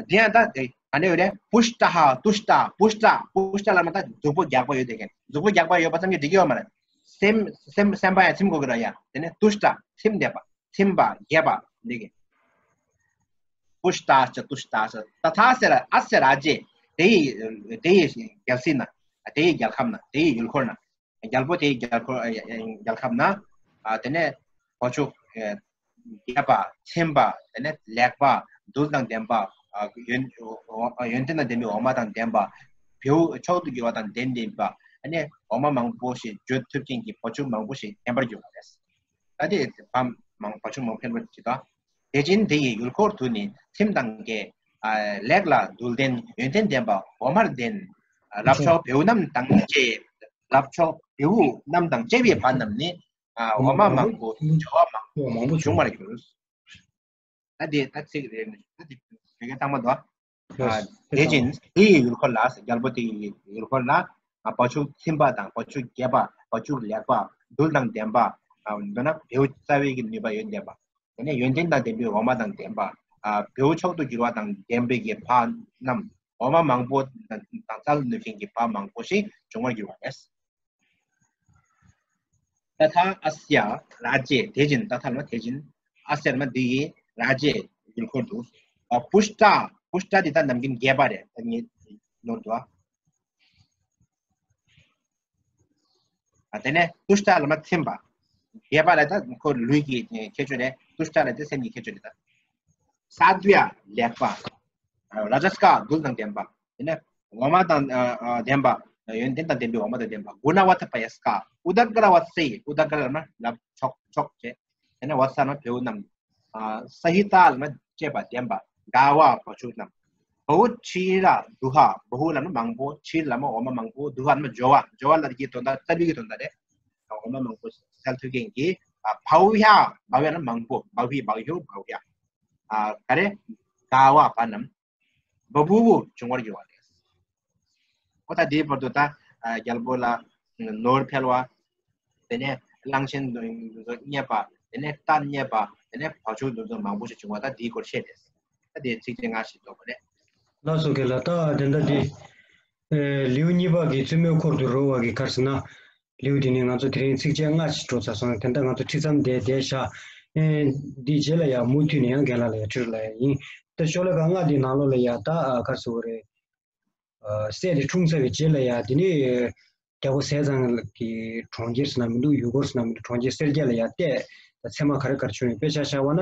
དེ་ཡང་ད་དེ་ག་ནས་ཡོད་རེད། པུཤྟ་ཧ་ཏུཤྟ། པུཤྟ། པུཤྟ་ལབ་ན་ད་གཟུགས་པོ་རྒྱགས་པ་ཡོད་བསྡད་མཁན། གཟུགས་པོ་རྒྱགས་པ་ཡོད་པ་ཙམ་གྱིས་འགྲིག་གི་ཡོད་མ་རེད། སེམས་སེམས་སེམས་པ་ཡང་ཚིམ་དགོས་ཀྱི་རེད་ཡ། དེ་ནས་ཏུཤྟ། ཚིམ་བསྡད་པ། ཚིམ་པ་རྒྱས་པ་འདི་གི། པུཤྟ་ཅ་ཏུཤྟ་ཅ། ཏ་ཐ་ཨ་སྱ་ར་ཨ་སྱ་རཱ་ཇེ། དེ་ཡི་དེ་ཡི་རྒྱལ་སྲིད་ན། དེ་ཡི་རྒྱལ་ཁམས་ན། དེ་ཡི་ཡུལ་འཁོར་ན། རྒྱལ་པོ་དེའི་རྒྱལ་འཁོར་རྒྱལ་ཁམས་ན། ཨ་དེ་ནས་བ་ཕྱུགས་རྒྱས་པ། ཚིམ་པ། དེ་ནས་ལེགས་པ། རྡུལ་དང་ལྡན་པ། ཨ་ཡོན་ཡོན་ཏན་དང་ལྡན་པའི་འོ་མ་དང་ལྡན་པ། བེའུ་མཆོག་ཏུ་གྱུར་པ་དང་ལྡན་ལྡན་པ། ཨ་ནི་འོ་མ་མང་པོ་ཞིག་བརྗོད་ཐུབ་མཁན་གྱི་བ་ཕྱུགས་མང་པོ་ཞིག་ལྡན་པར་འགྱུར་བ་རེད། ད་དེ་བ་མང་བ་ཕྱུགས་མང་པོ་ཕན་པར་བྱེད་དོ། དེ་བཞིན་དེ་ཡི་ཡུལ་འཁོར་དུ་ནི་ཚིམ་དང་རྒྱས། ཨ་ལེགས་ལ་རྡུལ་ལྡན་ཡོན་ཏན་ལྡན་པ་འོ་མར་ལྡན། རབ་མཆོག་བེའུ་རྣམས་དང་བཅས། རབ་མཆོག་བེའུ་རྣམས་དང་བཅས་པའི་བ་རྣམས་ནི་ཨ་འོ་མ་མང་པོ་འབྱོར་བ་མང་པོ་འབྱུང་བར་འགྱུར། ད་དེ་ད་ཚིག་རེ་ད་དེ་བོད་སྐད་བཏང་མ་འདུག་ཨ། དེ་བཞིན་དེ་ཡི་ཡུལ་འཁོར་ལ། རྒྱལ་པོ་དེ་ཡི་ཡུལ་འཁོར་ལ་ཨ་བ་ཕྱུགས་ཚིམ་པ་དང་བ་ཕྱུགས་རྒྱས་པ། བ་ཕྱུགས་ལེགས་པ། རྡུལ་དང་ལྡན་པ། ཨ་མདོར་ན་བེའུ་རྩ་བའི་གི་ནུས་པ་ཡོད་ལྡན་པ། དེ་ནས་ཡོན་ཏན་དང་ལྡན་པའི་འོ་མ་དང་ལྡན་པ། ཨ་བེའུ་མཆོག་ཏུ་གྱུར་པ་དང་ལྡན་པའི་གི་བ་རྣམས་འོ་མ་མང་པོ་དང་རྩལ་ནུས་མཁན་གྱི་བ་མང་པོ་ཞིག་འབྱུང་བར་འགྱུར་བ་རེད། ཏ་ཐ་ཨ་སྱ་རཱ་ཇེ། དེ་བཞིན། ཏ་ཐ་ལ་དེ་བཞིན། ཨ་སྱ་ལ་འདི་ཡི་རཱ་ཇེ་ཡུལ་འཁོར་དུ། ཨ་པུཤྟ། པུཤྟ་འདི་ད་ནམ་རྒྱུན་རྒྱས་པ་རེད། ད་ངས་ནོར་འདུག་ཨ། ཨ་དེ་ནས་ཏུཤྟ་ལ་མ་ཚིམ་པ། རྒྱས་པ་ལ་ད་ཁོ་ལུས་ཀྱི་ཁྱད་ཆོས་རེད། ཏུཤྟ་ལ་དེ་སེམས་ཀྱི་ཁྱད་ཆོས་རེད་ད། ས་དུ་ཡ་ལེགས་པ། རཱ་ཇ་སྐ་རྡུལ་དང་ལྡན་པ། དེ་ནས་འོ་མ་དང་ལྡན་པ། ཡོན་ཏན་དང་ལྡན་པའི་འོ་མ་དང་ལྡན་པ། གུ་ཎ་བཏ་པ་ཡ་སྐ། ཨུ་དཀར་བ་སེ། ཨུ་དཀར་ལབ་ན་ལབ་ཕྱོགས་ཕྱོགས་བྱས། དེ་ནས་བ་ས་ན་བེའུ་རྣམས། ཨ་ས་ཧི་ཏ་ལབ་ན་བཅས་པ་ལྡན་པ། ག་བ་བ་ཕྱུགས་རྣམས། བ་ཧུ་ཆི་ར་དུ་ཧ། བ་ཧུ་ལབ་ན་མང་པོ། ཆི་ལབ་ན་འོ་མ་མང་པོ། དུ་ཧ་ལབ་ན་འབྱོར་བ། འབྱོར་བ་ལབ་ཀྱི་དོན་དག་སྩལ་བའི་གི་དོན་དག་རེད། འོ་མ་མང་པོ་སྩལ་ཐུབ་མཁན་གྱི། ཨ་བ་ཧུ་ཡ། བ་ཧུ་ཡ་ལབ་ན་མང་པོ། བ་ཧུ་བ་ཧུ་བ་ཧུ་ཡ། ཨ་ག་རེ། ག་བ་བ་རྣམས། བ་བུ་བུ་འབྱུང་བར་འགྱུར་བ་རེད། ཨོ་ད་དེའི་བར་དུ་ད་ཨ་རྒྱལ་པོ་ལ་ནོར་འཕེལ་བ། དེ་ནས་གླང་ཆེན་འདུ་འདུ་ཚོ་རྙེད་པ། དེ་ནས་རྟ་རྙེད་པ། དེ་ནས་བ་ཕྱུགས་འདུ་ཚོ་མང་པོ་ཞིག་བྱུང་བ་ད་དེའི་སྐོར་བཤད་རེད། ད་དེའི་ཚིགས་བཅད་ལྔ་ཞིག་འདུག་པ་རེད། ལགས་སོ། རྒན་ལགས། ད་དེ་འདྲ་དེ། ཨེ་ལེའུ་གཉིས་པ་གི་རྩེ་མོའི་འཁོར་དུ་རོལ་བ་གི་ག་རེ་ཟེར་ན། ལེའུ་དེ་ནི་ང་ཚོ་དེ་རིང་ཚིགས་བཅད་ལྔ་ཞིག་འགྲོ་ཚར་སོང་། དེ་འདྲ་ང་ཚོ་ཁྲིད་མཚམས་དེ་བསྡད་བཞག་ཨེ་འདིའི་རྗེས་ལ་ཡང་མུ་མཐུད་ནས་ཡང་རྒན་ལགས་ལ་ཡང་འཕྲོས་ལ་ཡང་ཡིན། ད་ཤོ་ལོ་ཀ་ལྔ་དེའི་ནང་ལོགས་ལ་ཡང་ད་ཨ་ག་རེ་ཟེར་དགོས་རེད། ཨ་སྲས་དེ་འཁྲུངས་ཚར་བའི་རྗེས་ལ་ཡང་དེ་ནི་རྒྱལ་པོ་ཟས་གཙང་གི་གྲོང་ཁྱེར་ཟེར་ན་མི་འདུག་ཡུལ་སྐོར་ཟེར་ན་མི་འདུག་གྲོང་ཁྱེར་སེར་སྐྱ་ལ་ཡང་བལྟས། ད་མཚན་མ་ག་རེ་ག་རེ་བྱུང་ཡོད། དཔེ་ཆ་བཞག་པ་ན།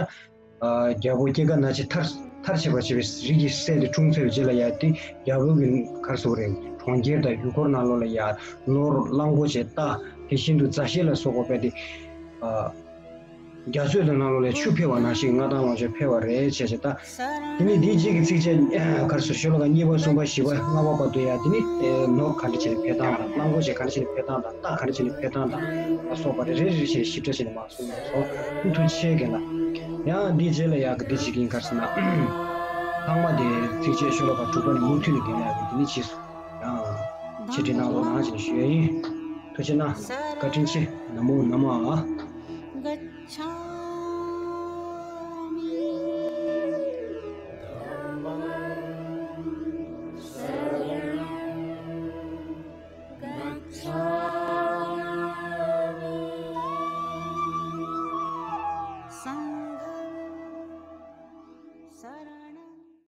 ཨ་རྒྱལ་པོ་སྐྱེ་རྒ་ན་འཆི་མཐར་མཐར་ཕྱིན་པ་བྱས་པའི་རིགས་ཀྱི་སྲས་དེ་འཁྲུངས་ཚར་བའི་རྗེས་ལ་ཡང་དེ་རྒྱལ་པོ་གི་ག་རེ་ཟེར་དགོས་རེད། གྲོང་ཁྱེར་དང་ཡུལ་སྐོར་ནང་ལོགས་ལ་ཡང་ནོར་གླང་པོ་ཆེ་རྟ་དེ་བཞིན་དུ་མཛའ་བཤེས་ལ་སོགས་པ་དཔེ་དེ། ཨ་རྒྱ་མཚོའི་ནང་ལོགས་ལ་ཆུ་འཕེལ་བ་ནང་བཞིན་མངའ་ཐང་ལོངས་སྤྱོད་འཕེལ་བ་རེད་བྱས་བྱས་ད། དེ་ནི་འདིའི་རྗེས་ཀྱི་ཚིགས་བཅད་ག་རེ་ཟེར། ཤོ་ལོ་ཀ་གཉིས་པ་གསུམ་པ་བཞི་པ་ལྔ་པ་བར་དུ་ཡང་དེ་ནི་ནོར་ག་འདྲ་བྱས་ནས་འཕེལ་སྟངས་དང་། གླང་པོ་ཆེ་ག་འདྲ་བྱས་ནས་འཕེལ་སྟངས་དང་། རྟ་ག་འདྲ་བྱས་ནས་འཕེལ་སྟངས་དང་ལ་སོགས་པ་རེ་རེ་རེ་བྱས་ནས་ཞིབ་ཕྲ་བྱས་ནས་མར་གསུངས་ཡོད་སོང་། ཐུགས་རྗེ་ཆེ་རྒན་ལགས། ཡང་འདིའི་རྗེས་ལ་ཡང་ག་འདི་ཞིག་ཡིན་ག་རེ་ཟེར་ན། ལྷག་མ་དེ་ཚིགས་བཅད་ཤོ་ལོ་ཀ་དྲུག་པ་ནས་མུ་མཐུད་ནས་རྒན་ལགས་ཀྱིས་འདི་ནས་རྗེས་སུ་ཡང་ཕྱིར་དྲན་གནང་རོགས་གནང་ཞེས་ཞུ་ཡ་ཡིན། ཐུགས་རྗེ་གནང་། བཀའ་དྲིན་ཆེ། ན་མོ་ན་མ། गच्छामि। गच्छामि। सङ्घं शरणं